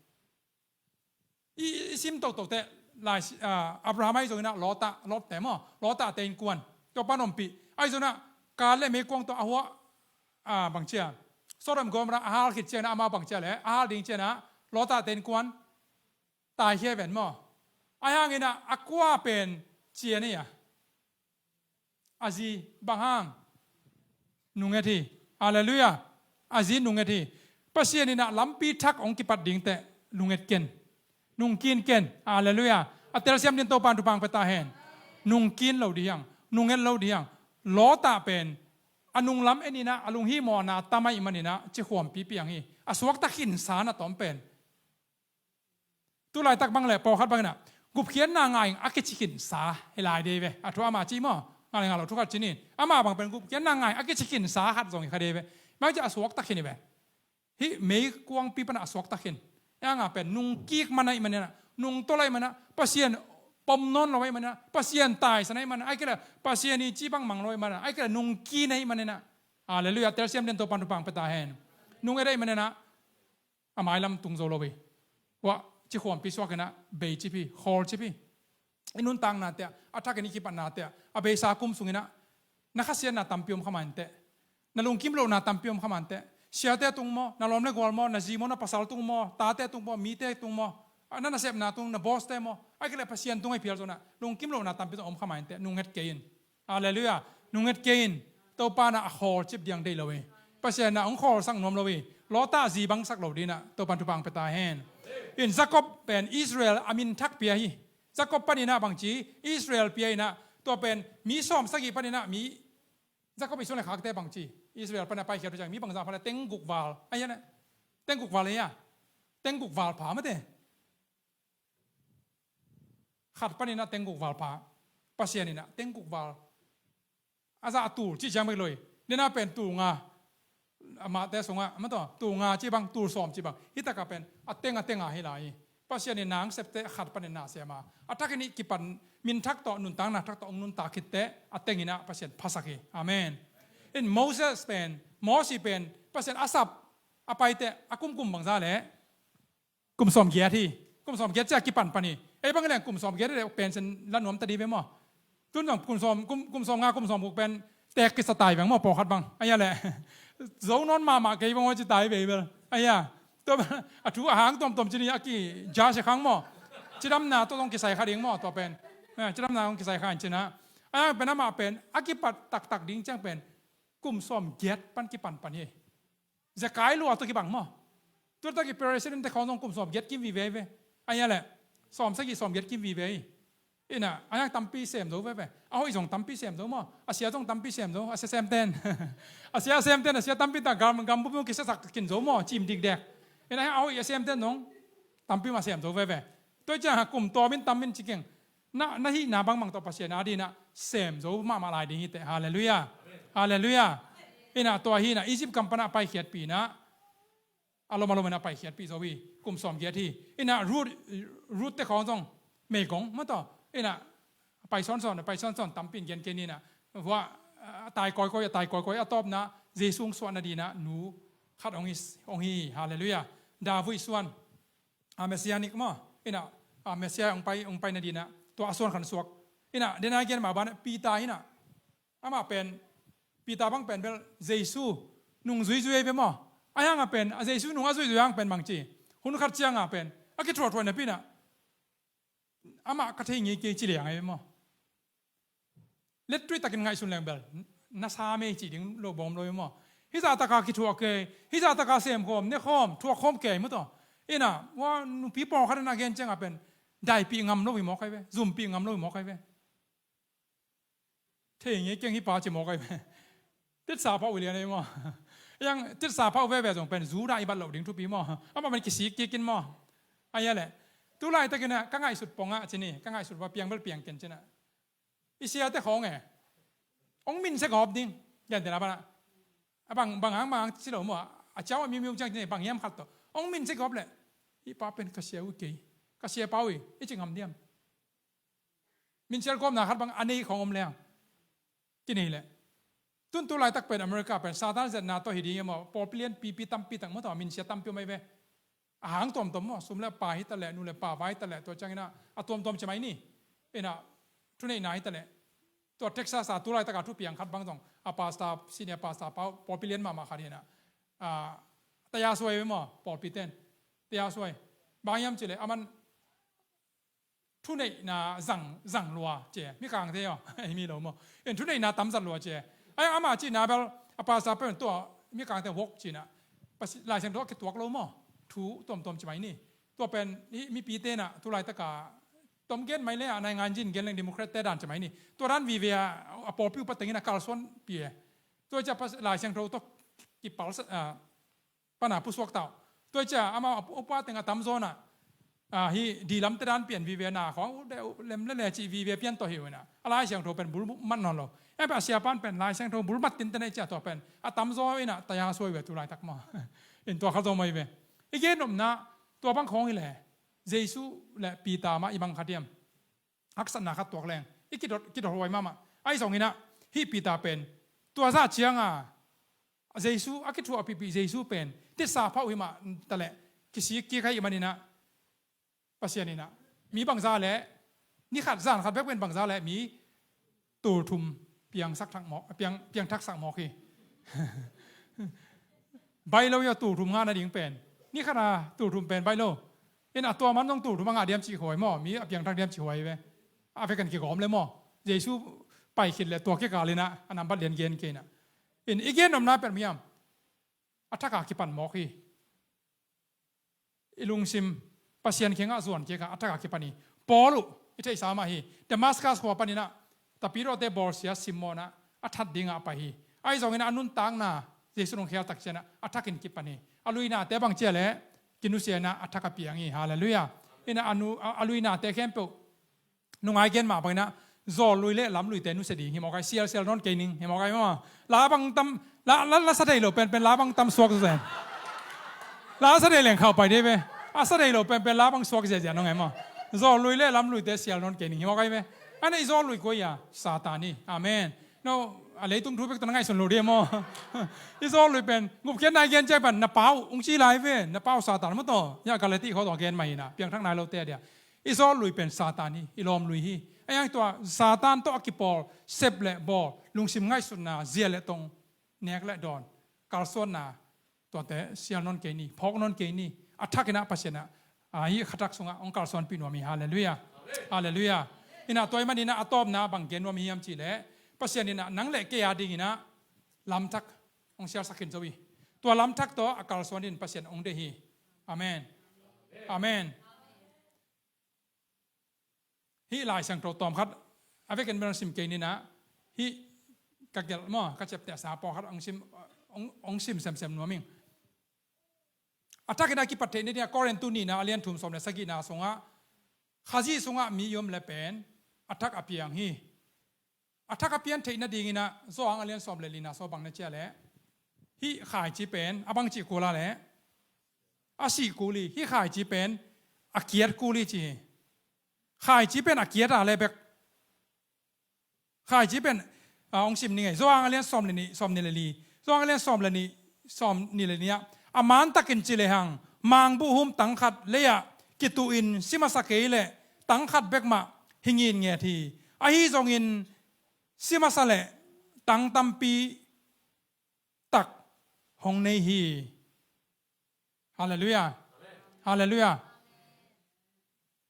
I, i sim toto teh, lai, ah, Abraham ahi zong inah Lota, Lot te maw, Lota te innkuan. Tua pan ompih. Ahi zong inah, kal le meikuang tawh a hua, ah, bang ci a, Sodom Gomorrah a hal khit ciang inah, amau bang ci a leh, a hal ding ciang inah, Lota te innkuan taikhia ven maw. Ahi hang inah, a kua pen ci a ni a. A zi bang hang? Nunget hi. Halleluiah. A zi nunget hi. Pasian inah lampi thak hong kipat ding teh nunget ken. Nungkin ken. Halleluiah. A telsiam ding Topa in thupha pia ta hen. Nungkin lo ding hi hang. Nunget lo ding hi hang. Lota pen a nunglam en inah, a lunghihmawhna tam ahih man inah, cikhuampi piang hi. A suakta khinsa na tawm pen. Tu laitak bang le pawlkhat bang inah gupkhiatna ngah in a kici khinsa hi lai dei ve. A thu amah ci maw? Ngah le ngah lo thu khat ci ni. Amah bang pen gupkhiatna ngah in a kici khinsa khat zong hi kha dei ve. Bang ci a suakta khin hi ve. Hih meikuangpi pan a suakta khin. Ei hang a pen nungkik man ahih man inah, nungtolh ahih man inah, Pasian pom nawn lo ahih man inah, Pasian taisan ahih man inah, ahih kei leh Pasian i ci bang mang lo ahih man inah, ahih kei leh nungkin ahih man inah. Halleluiah. Telsiam ding Topa in thupha pia ta hen. Nunget ahih man inah a mailam tung zo lo hi. Ua, cikhuampi suak inah, bei cip hi, khawl cip hi. I nuntakna teh, a thakin i kipatna teh, a beisa kum sung inah, na khasiatna tampi om kha mah inteh. Na lungkim lohna tampi om kha mah inteh. Siate tung maw, na lawm le gual maw, na zi maw, na pasal tung maw, tate tung maw, mite tung maw. A na nasepna tung, na boss te maw. Ahih kei leh Pasian tung ahih phial zong inah, lungkim lohna tampi zong om kha mah inteh, nunget kei in. Halleluiah. Nunget kei in. Topa inah a khawlcip ding deih lo hi. Pasian inah hong khawlsak nuam lo hi. Lota zi bangsak lo ding inah Topa in thupha pia ta hen. In Jacob pen Israel a min thak pia hi. Jacob pan inah bang ci, Israel pia inah, tua pen mi sawm sagih pan inah mi, Jacob i suan le khakte bang ci, Israel pan a paikhiat uh ciang mi bangzah pha le, tengguk val. Ahi a, tengguk val ahi a. Tengguk val pha mate. Khat pan inah tengguk val pha. Pasian inah tengguk val a zah a tul cih ciang bek lo hi. Dena pen tul nga. Amahte sungah, amah tawh, tul nga ci bang, tul sawm ci bang. Hih takah pen, a teng a teng a hi lai hi. Pasian in na hong septe a khat panin na sem a. A thakin i kipan, min thak tawh, nuntakna thak tawh, hong nuntak khitte, a teng in ah Pasian phasak hi. Amen. In Moses pen, Mosi pen, Pasian a sap, a paite, a kumkum bangza leh. Kum sawm giat hi. Kum sawm giat ciah kipan pan hi. Ei bang leng kum sawm giat hi leh pen sen la nuam ta di ve maw. Tun zong kum sawm, kum, kum sawm nga, kum sawm guk pen tek kisa tai veng maw, pawlkhat bang. Aia leh. Zo nawn mahmah kei bang aw ci tai ve bel. Aia. Tua a thu a hang tuamtuam ci ni a ki ja sia khang maw. Cidamna tua zong kisai kha ding maw, tua pen. Eh, cidamna zong kisai kha in ci na. Aia pen amah pen, a kipat taktak ding ciang pen. Kum sawm giat pan kipan pan hi. Zekai lua tawh kibang maw. Tua tak i president te khawng zong kum sawm giat kim vive ve. Aia leh. Sawm sagih sawm giat kim vive hi. Ina, a hiang tampi sem zo veve. A hoih zong tampi sem zo maw. A sia zong tampi sem zo. A sia sem ten. A sia sem ten, a sia tampi tak gam, gam bup zong kisia sak kin zo maw. Cim dikdek. Ina, a hoih a sem ten zong tampi mah sem zo veve. Tua ciang kum tawm in tam in ci keng. Na, na hihna bangmang tawh Pasian a dina sem zo mahmah lai ding hi teh. Halleluiah. Halleluiah. Ina tua hina Egypt kam pana paikhiatpih na. A lom a lom ina paikhiatpih zo hi. Kum sawm giat hi. Ina Ruth, Ruth te khawng zong meigong maw tawh. Ina pai sawnsawn, pai sawnsawn tampi in gen kei ni na. Hua, a tai kawikawi, a tai kawikawi a tawpna Jesu hong suahna dina nu khat hong hi, hong hi. Halleluiah. David suan. A Messianic maw. Ina, a Messiah hong pai, hong pai nadina. Tua a suan khan suak. Ina, dena gen mah bana Peter ina. Amah pen, Peter bang pen bel Jesu nung zuizui ei ve maw. A hiang a pen, a Jesu nung a zuizui hiang pen bang ci. Hun khat ciang a pen, a kithuahthuai napi na. Amah ka thei ngei kei ci liang ei ve maw. Lettui takin ngaihsun leng bel, na sa mei ci ding lo bawm lo maw. Hih zah taka kithuah kei, hih zah taka semkhawm, nekhawm, thuakkhawm kei maw tawh. Ina, hua nupi pawlkhat in a gen ciang a pen, daipih ngam lo hi mawk ai ve, zumpih ngam lo hi mawk ai ve. Thei ngei keng hi pa ci mawk ai ve. Titsa pha uh lian ei maw. Yang titsa pha uh veve zong pen, zu dah i bat loh ding thupi maw. Amah pen kisik kikin maw. Aia leh. Tulai takin a, ka ngaihsut pongah ci ni, ka ngaihsut va piang bel piang ken ci na. I siate khawng e. Hong min sia gawp ding. Gentehna pana. A bang, bang hang, bang hang ci lo maw. A ciau a miumiu ciang ci ni bang hiam khat tawh. Hong min sia gawp leh. Hih pa pen ka sia uh kei. Ka sia pa uh hi. I ci ngam diam. Min sial gawpna khat bang a nei khawng om leng. Kinei leh. Tun tu laitak pen America pen Satan zetna tawh hi ding e maw. Pawlpi lianpipi tampi tak maw tawh. Min sia tampi om ai ve. A hang tuamtuam maw, sum le pai hi ta leh, nu le pa vai hi ta leh, tua ciang ina, a tuamtuam ci mai ni. Ina, thuneihna hi ta leh. Tua Texas a tu laitaka thupiang khat bang zong, a pastor, senior pastor, pa, pawlpi lian mahmah khat hi ina. A, taya suai ve maw, pawlpi ten. Taya suai. Bang hiam ci leh, aman thuneihna zang, zang lua, ci e. Mikangte aw, ei mi lo maw. En thuneihna tam zat lua, ci e. Ai, ama cihna bel, a pastor pen tua, Mikangte wok cihna. Pasi-, Lai Siangtho a kituak lo maw. Thu tuamtuam ci mai ni. Tua pen, hih mipite na, tu laitaka, tom gen mai le, a naingan zin gen leng Democrat te dan ci mai ni. Tua dan vive a, a pawlpi upa tengin a kalsuanpih e. Tua cia pas-, Lai Siangtho tawh kipal sa, a, pana pusuak tau. Tua cia amau a upa teng a tamzaw na, a, hih dilam te dan pian vive na khawng, uh, de, uh, lem le le cih vive pian tawh hi uh na. A Lai Siangtho pen bul mat nawn lo. Em pen a siapan pen Lai Siangtho bul mat tin te nei cia tua pen. A tamzaw ina taya suai ve tu laitak maw. In tua kha zaw mai ve. I gen nopna tua bang khawng hi le. Jesu le Peter mah i bang kha diam. Haksatna khat tuak leng. I kidot, kidot huai mahmah. Ahi zongin ah, hih Peter pen. Tua zah cianga, Jesu, a kithuahpihpih Jesu pen. Titsa phauh hi mah, taleh. Kisik kik ahi manin ah. Pasian in ah. Mi bangza leh. Ni khat zan khat bek pen bangza leh. Mi tul thum piangsak thak mawk, piang, piangthaksak mawk hi. Baih lo ia tul thum ngah nading pen. Ni khat a tul thum pen baih lo. In a tua man zong tul thum a ngah diam cih huai maw, mi a piangthak diam cih huai ve. A vekan kigawm le maw. Jesu pai khit le tua kikal in ah, a nambat lian gen kei in ah. In i gen nopna pen miam. A thak a kipan mawk hi. I lungsim Pasian kiangah zuan kik a, a thak a kipan hi. Paul uh, i theihsa mah hi. Damascus khua panin ah, tapidawte bawlsia simmawh in ah, a that dingah a pai hi. Ahi zongin ah a nuntakna, Jesu nung khial tak ciangin ah, a thakin kipan hi. A luinate bang cia leh, kinusia in ah, a thak a piang hi. Halleluiah. In ah a nu, a, a luinate khempeuh, nungai gen mah bangin ah, Zawllui le lamluite nusia ding hi mawk ai, sialsial nawn kei ning hi mawk ai maw. La bang tam, la, la, la sa thei lo penpen la bang tam suak zen. La sa thei leng khauh pai dei ve. A sa thei lo penpen la bang suak ziazia nong ai maw. Zawllui le lamluite sial nawn kei ning hi mawk ai ve. Ana i zawllui kua hi a, Satan hi. Amen. No, a leitung thu bek tawh na ngaihsun lo ding maw. I zawllui pen gupkhiatna i gen ciang pen na pau ung ci lai ve, na pau Satan maw taw. Hia Galati khua tawh gen mah hi na, piangthak nai lote a dia. I zawllui pen Satan hi, i lawmlui hi. A yang tua Satan tawh a kipawl sep le bawl, lungsim ngaihsutna, zia le tong, nek le dawn, kalsuanna, tuate sial nawn kei ni, phawk nawn kei ni. A thakin ah Pasian ah, a, hih khatak sungah hong kalsuanpih nuam hi. Halleluiah. Halleluiah. Inah tua ahih manin ah a tawpna bang gen nuam hi hiam cih leh, Pasian inah nang le kei a dingin ah lamthak hong sialsak khin zo hi. Tua lamthak tawh a kalsuan in Pasian hong deih hi. Amen. Amen. Hih Lai Siangtho tawm khat a vekin bel hong sim kei ni na, hih ka gelh maw, ka ciaptehsa pawlkhat hong sim, hong, hong sim semsem nuam ing. A thakin a kipat theih nading a Korin tu nihna a lian thum sawm le sagihna sungah, Khazih sungah mi i om le pen a thak a piang hi. A thak a pian theih nadingin ah Johan a lian sawm le lina sung bang na ci a leh, hih khaici pen a bang cih kul a leh, a sih kul hi. Hih khaici pen a kiat kul hi ci hi. Khaici pen a kiat a leh bek, khaici pen, a, hong sim ni ngei. Johan a lian sawm le nih, sawm nih le li. Johan a lian sawm le nih, sawm nih le li ah, a mantakin ci lehang mangbuh hum tangkhat lei-ah kituhin si masa kei leh tangkhat bek mah hi ngitnget hi. Ahi zongin si masa leh tang tampi tak hong nei hi. Halleluiah. Halleluiah.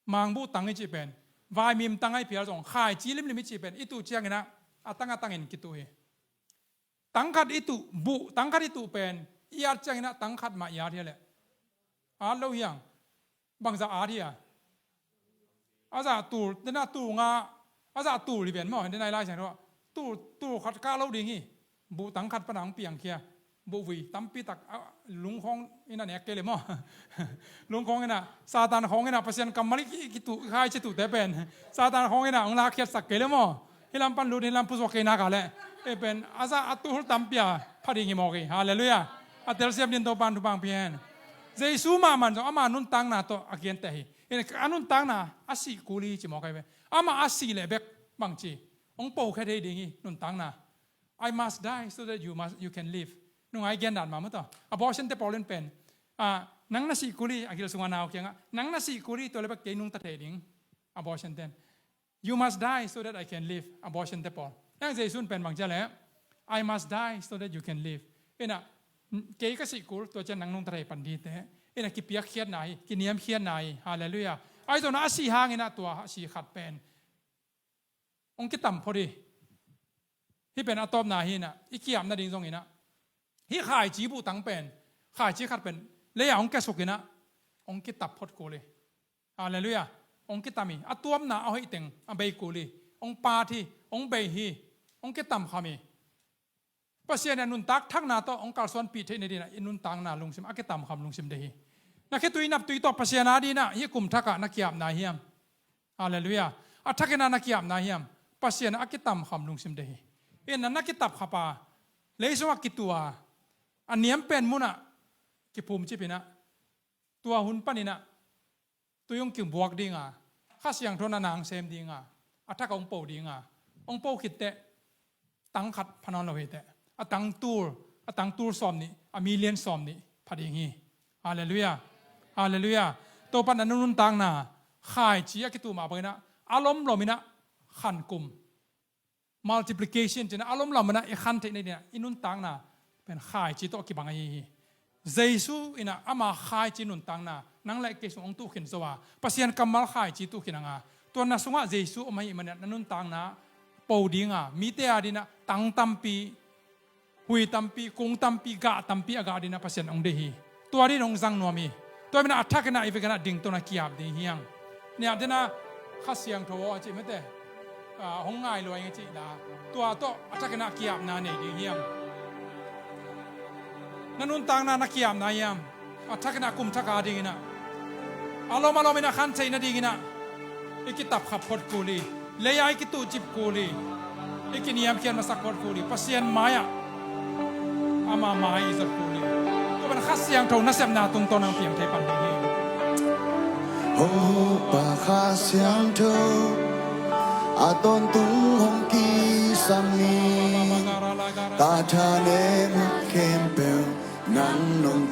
Mangbuh tang i cih pen, vaimim tang a i phial zong, khaici limlim i cih pen i tuh ciangin ah a tang a tangin kituh hi. Tangkhat i tuh, buh tangkhat i tuh pen i at ciangin ah tangkhat mah i at hi a leh, at lo hiang. Bangzah at hi a? A zah tul, dena tul nga, a zah tul hi ven maw, dena i Lai Siangtho ah tul, tul khat kah lo ding hi. Buh tangkhat pana hong piangkhia. Buh vui tampi tak, a, lungkhawng in a nek kei le maw. Lungkhawng in a, Satan khawng in a, Pasian kammal i ki, kituh, khaici tuhte pen Satan khawng in a hong lakkhiatsak kei le maw. Hih lam pan lut, hih lam pusuak kei nak a leh, ei pen a zah a tul tampi a pha ding hi mawk hi. Halleluiah. A telsiam din Topa'n thupha hong pia hen. Jesu mahmah in zong ama nuntakna tawh a genteh hi. Inah a nuntakna a sih kul hi ci mawk ai ve. Amah a sih leh bek bangci, hong po khia thei ding hi nuntakna. "I must die so that you must, you can live." Nungai gen dan mah maw taw. Abortion-te pawl in pen, a, nang na sih kul hi, a gil sunga nau kiangah, nang na sih kul hi, tua leh bek kei nungta thei ding. Abortion-ten, "You must die so that I can live." Abortion-te pawl. Nang Jesu in pen bang ci a leh, "I must die so that you can live." Inah, kei ka sih kul, tua ciang nang nungta thei pan ding hi teh. Inah kipiakkhiatna hi, kiniamkhiatna hi. Halleluiah. Ahi zongin a sih hangin ah tua a sih khat pen hong kitam phot hi. Hih pen a tawpna hi inah, i ki-ap nading zongin ah, hih khaici buh tang pen, khaici khat pen lei-ah hong kiasuk inah, hong kitap phot kul hi. Halleluiah. Hong kitam hi. A tuamna a hoih teng a bei kul hi. Hong paat hi. Hong bei hi. Hong kitam kham hi. Pasian in a nuntak thakna tawh hong kalsuanpih theih nading inah i nuntakna lungsim a kitam kham lungsim deih hi. Na khitui naptui tawh Pasian a dingin ah hih kum thakah na ki-apna hiam? Halleluiah. A thakin ah na ki-apna hiam? Pasian a kitam kham lungsim deih hi. Inah na kitap khap a, lei sungah kitu a, a niam pen munah kiphumcip inah, tua hun panin ah tui hong kibuak ding a, Kha Siangtho in a nang sem ding a, a thak hong po ding a, hong po khit teh tang khat pha nawn lo hi teh. A tang tul, a tang tul sawm nih, a million sawm nih pha ding hi. Halleluiah. Halleluiah. Topa'n a nuntakna khaici a kitu mah bangin ah a lomlom inah khan kum, multiplication ci-in ah a lomlom inah i khan theih nading inah i nuntakna pen khaici tawh kibang ahi hi. Jesu inah ama khaici nuntakna nang le kei sung hong tuh khin zo a, Pasian kammal khaici tuh khin hang a, tua na sungah Jesu om ahih manin ah na nuntakna po ding a, mite a dingin ah tang tampi, hui tampi, kung tampi, gah tampi a gah dingin ah Pasian hong deih hi. Tua dingin hong zang nuam hi. Tua manin ah a thakin ah i vekin ah dingto na ki-ap ding hi hang. Nia dena Kha Siangtho aw a cih mate, a, hong ngai lua ing a cih la, tua tawh a thakin ah ki-apna nei ding hi hang. Na nuntakna na ki-apna hiam? A thakin ah kum thak a dingin ah a lom a lomin ah khan theih nadingin ah i kitap khap phot kul hi. Lei-ah i kituhcip kul hi. I kiniamkhiat masak phot kul hi. Pasian mai-ah ama mai i zat kul hi. Tua pan Kha Siangtho nasepna tungtawn hong piang thei pan ding hi. Hong hupa Kha Siangtho a tawntung hong kisam ni. Ka thanem khempeuh nang nong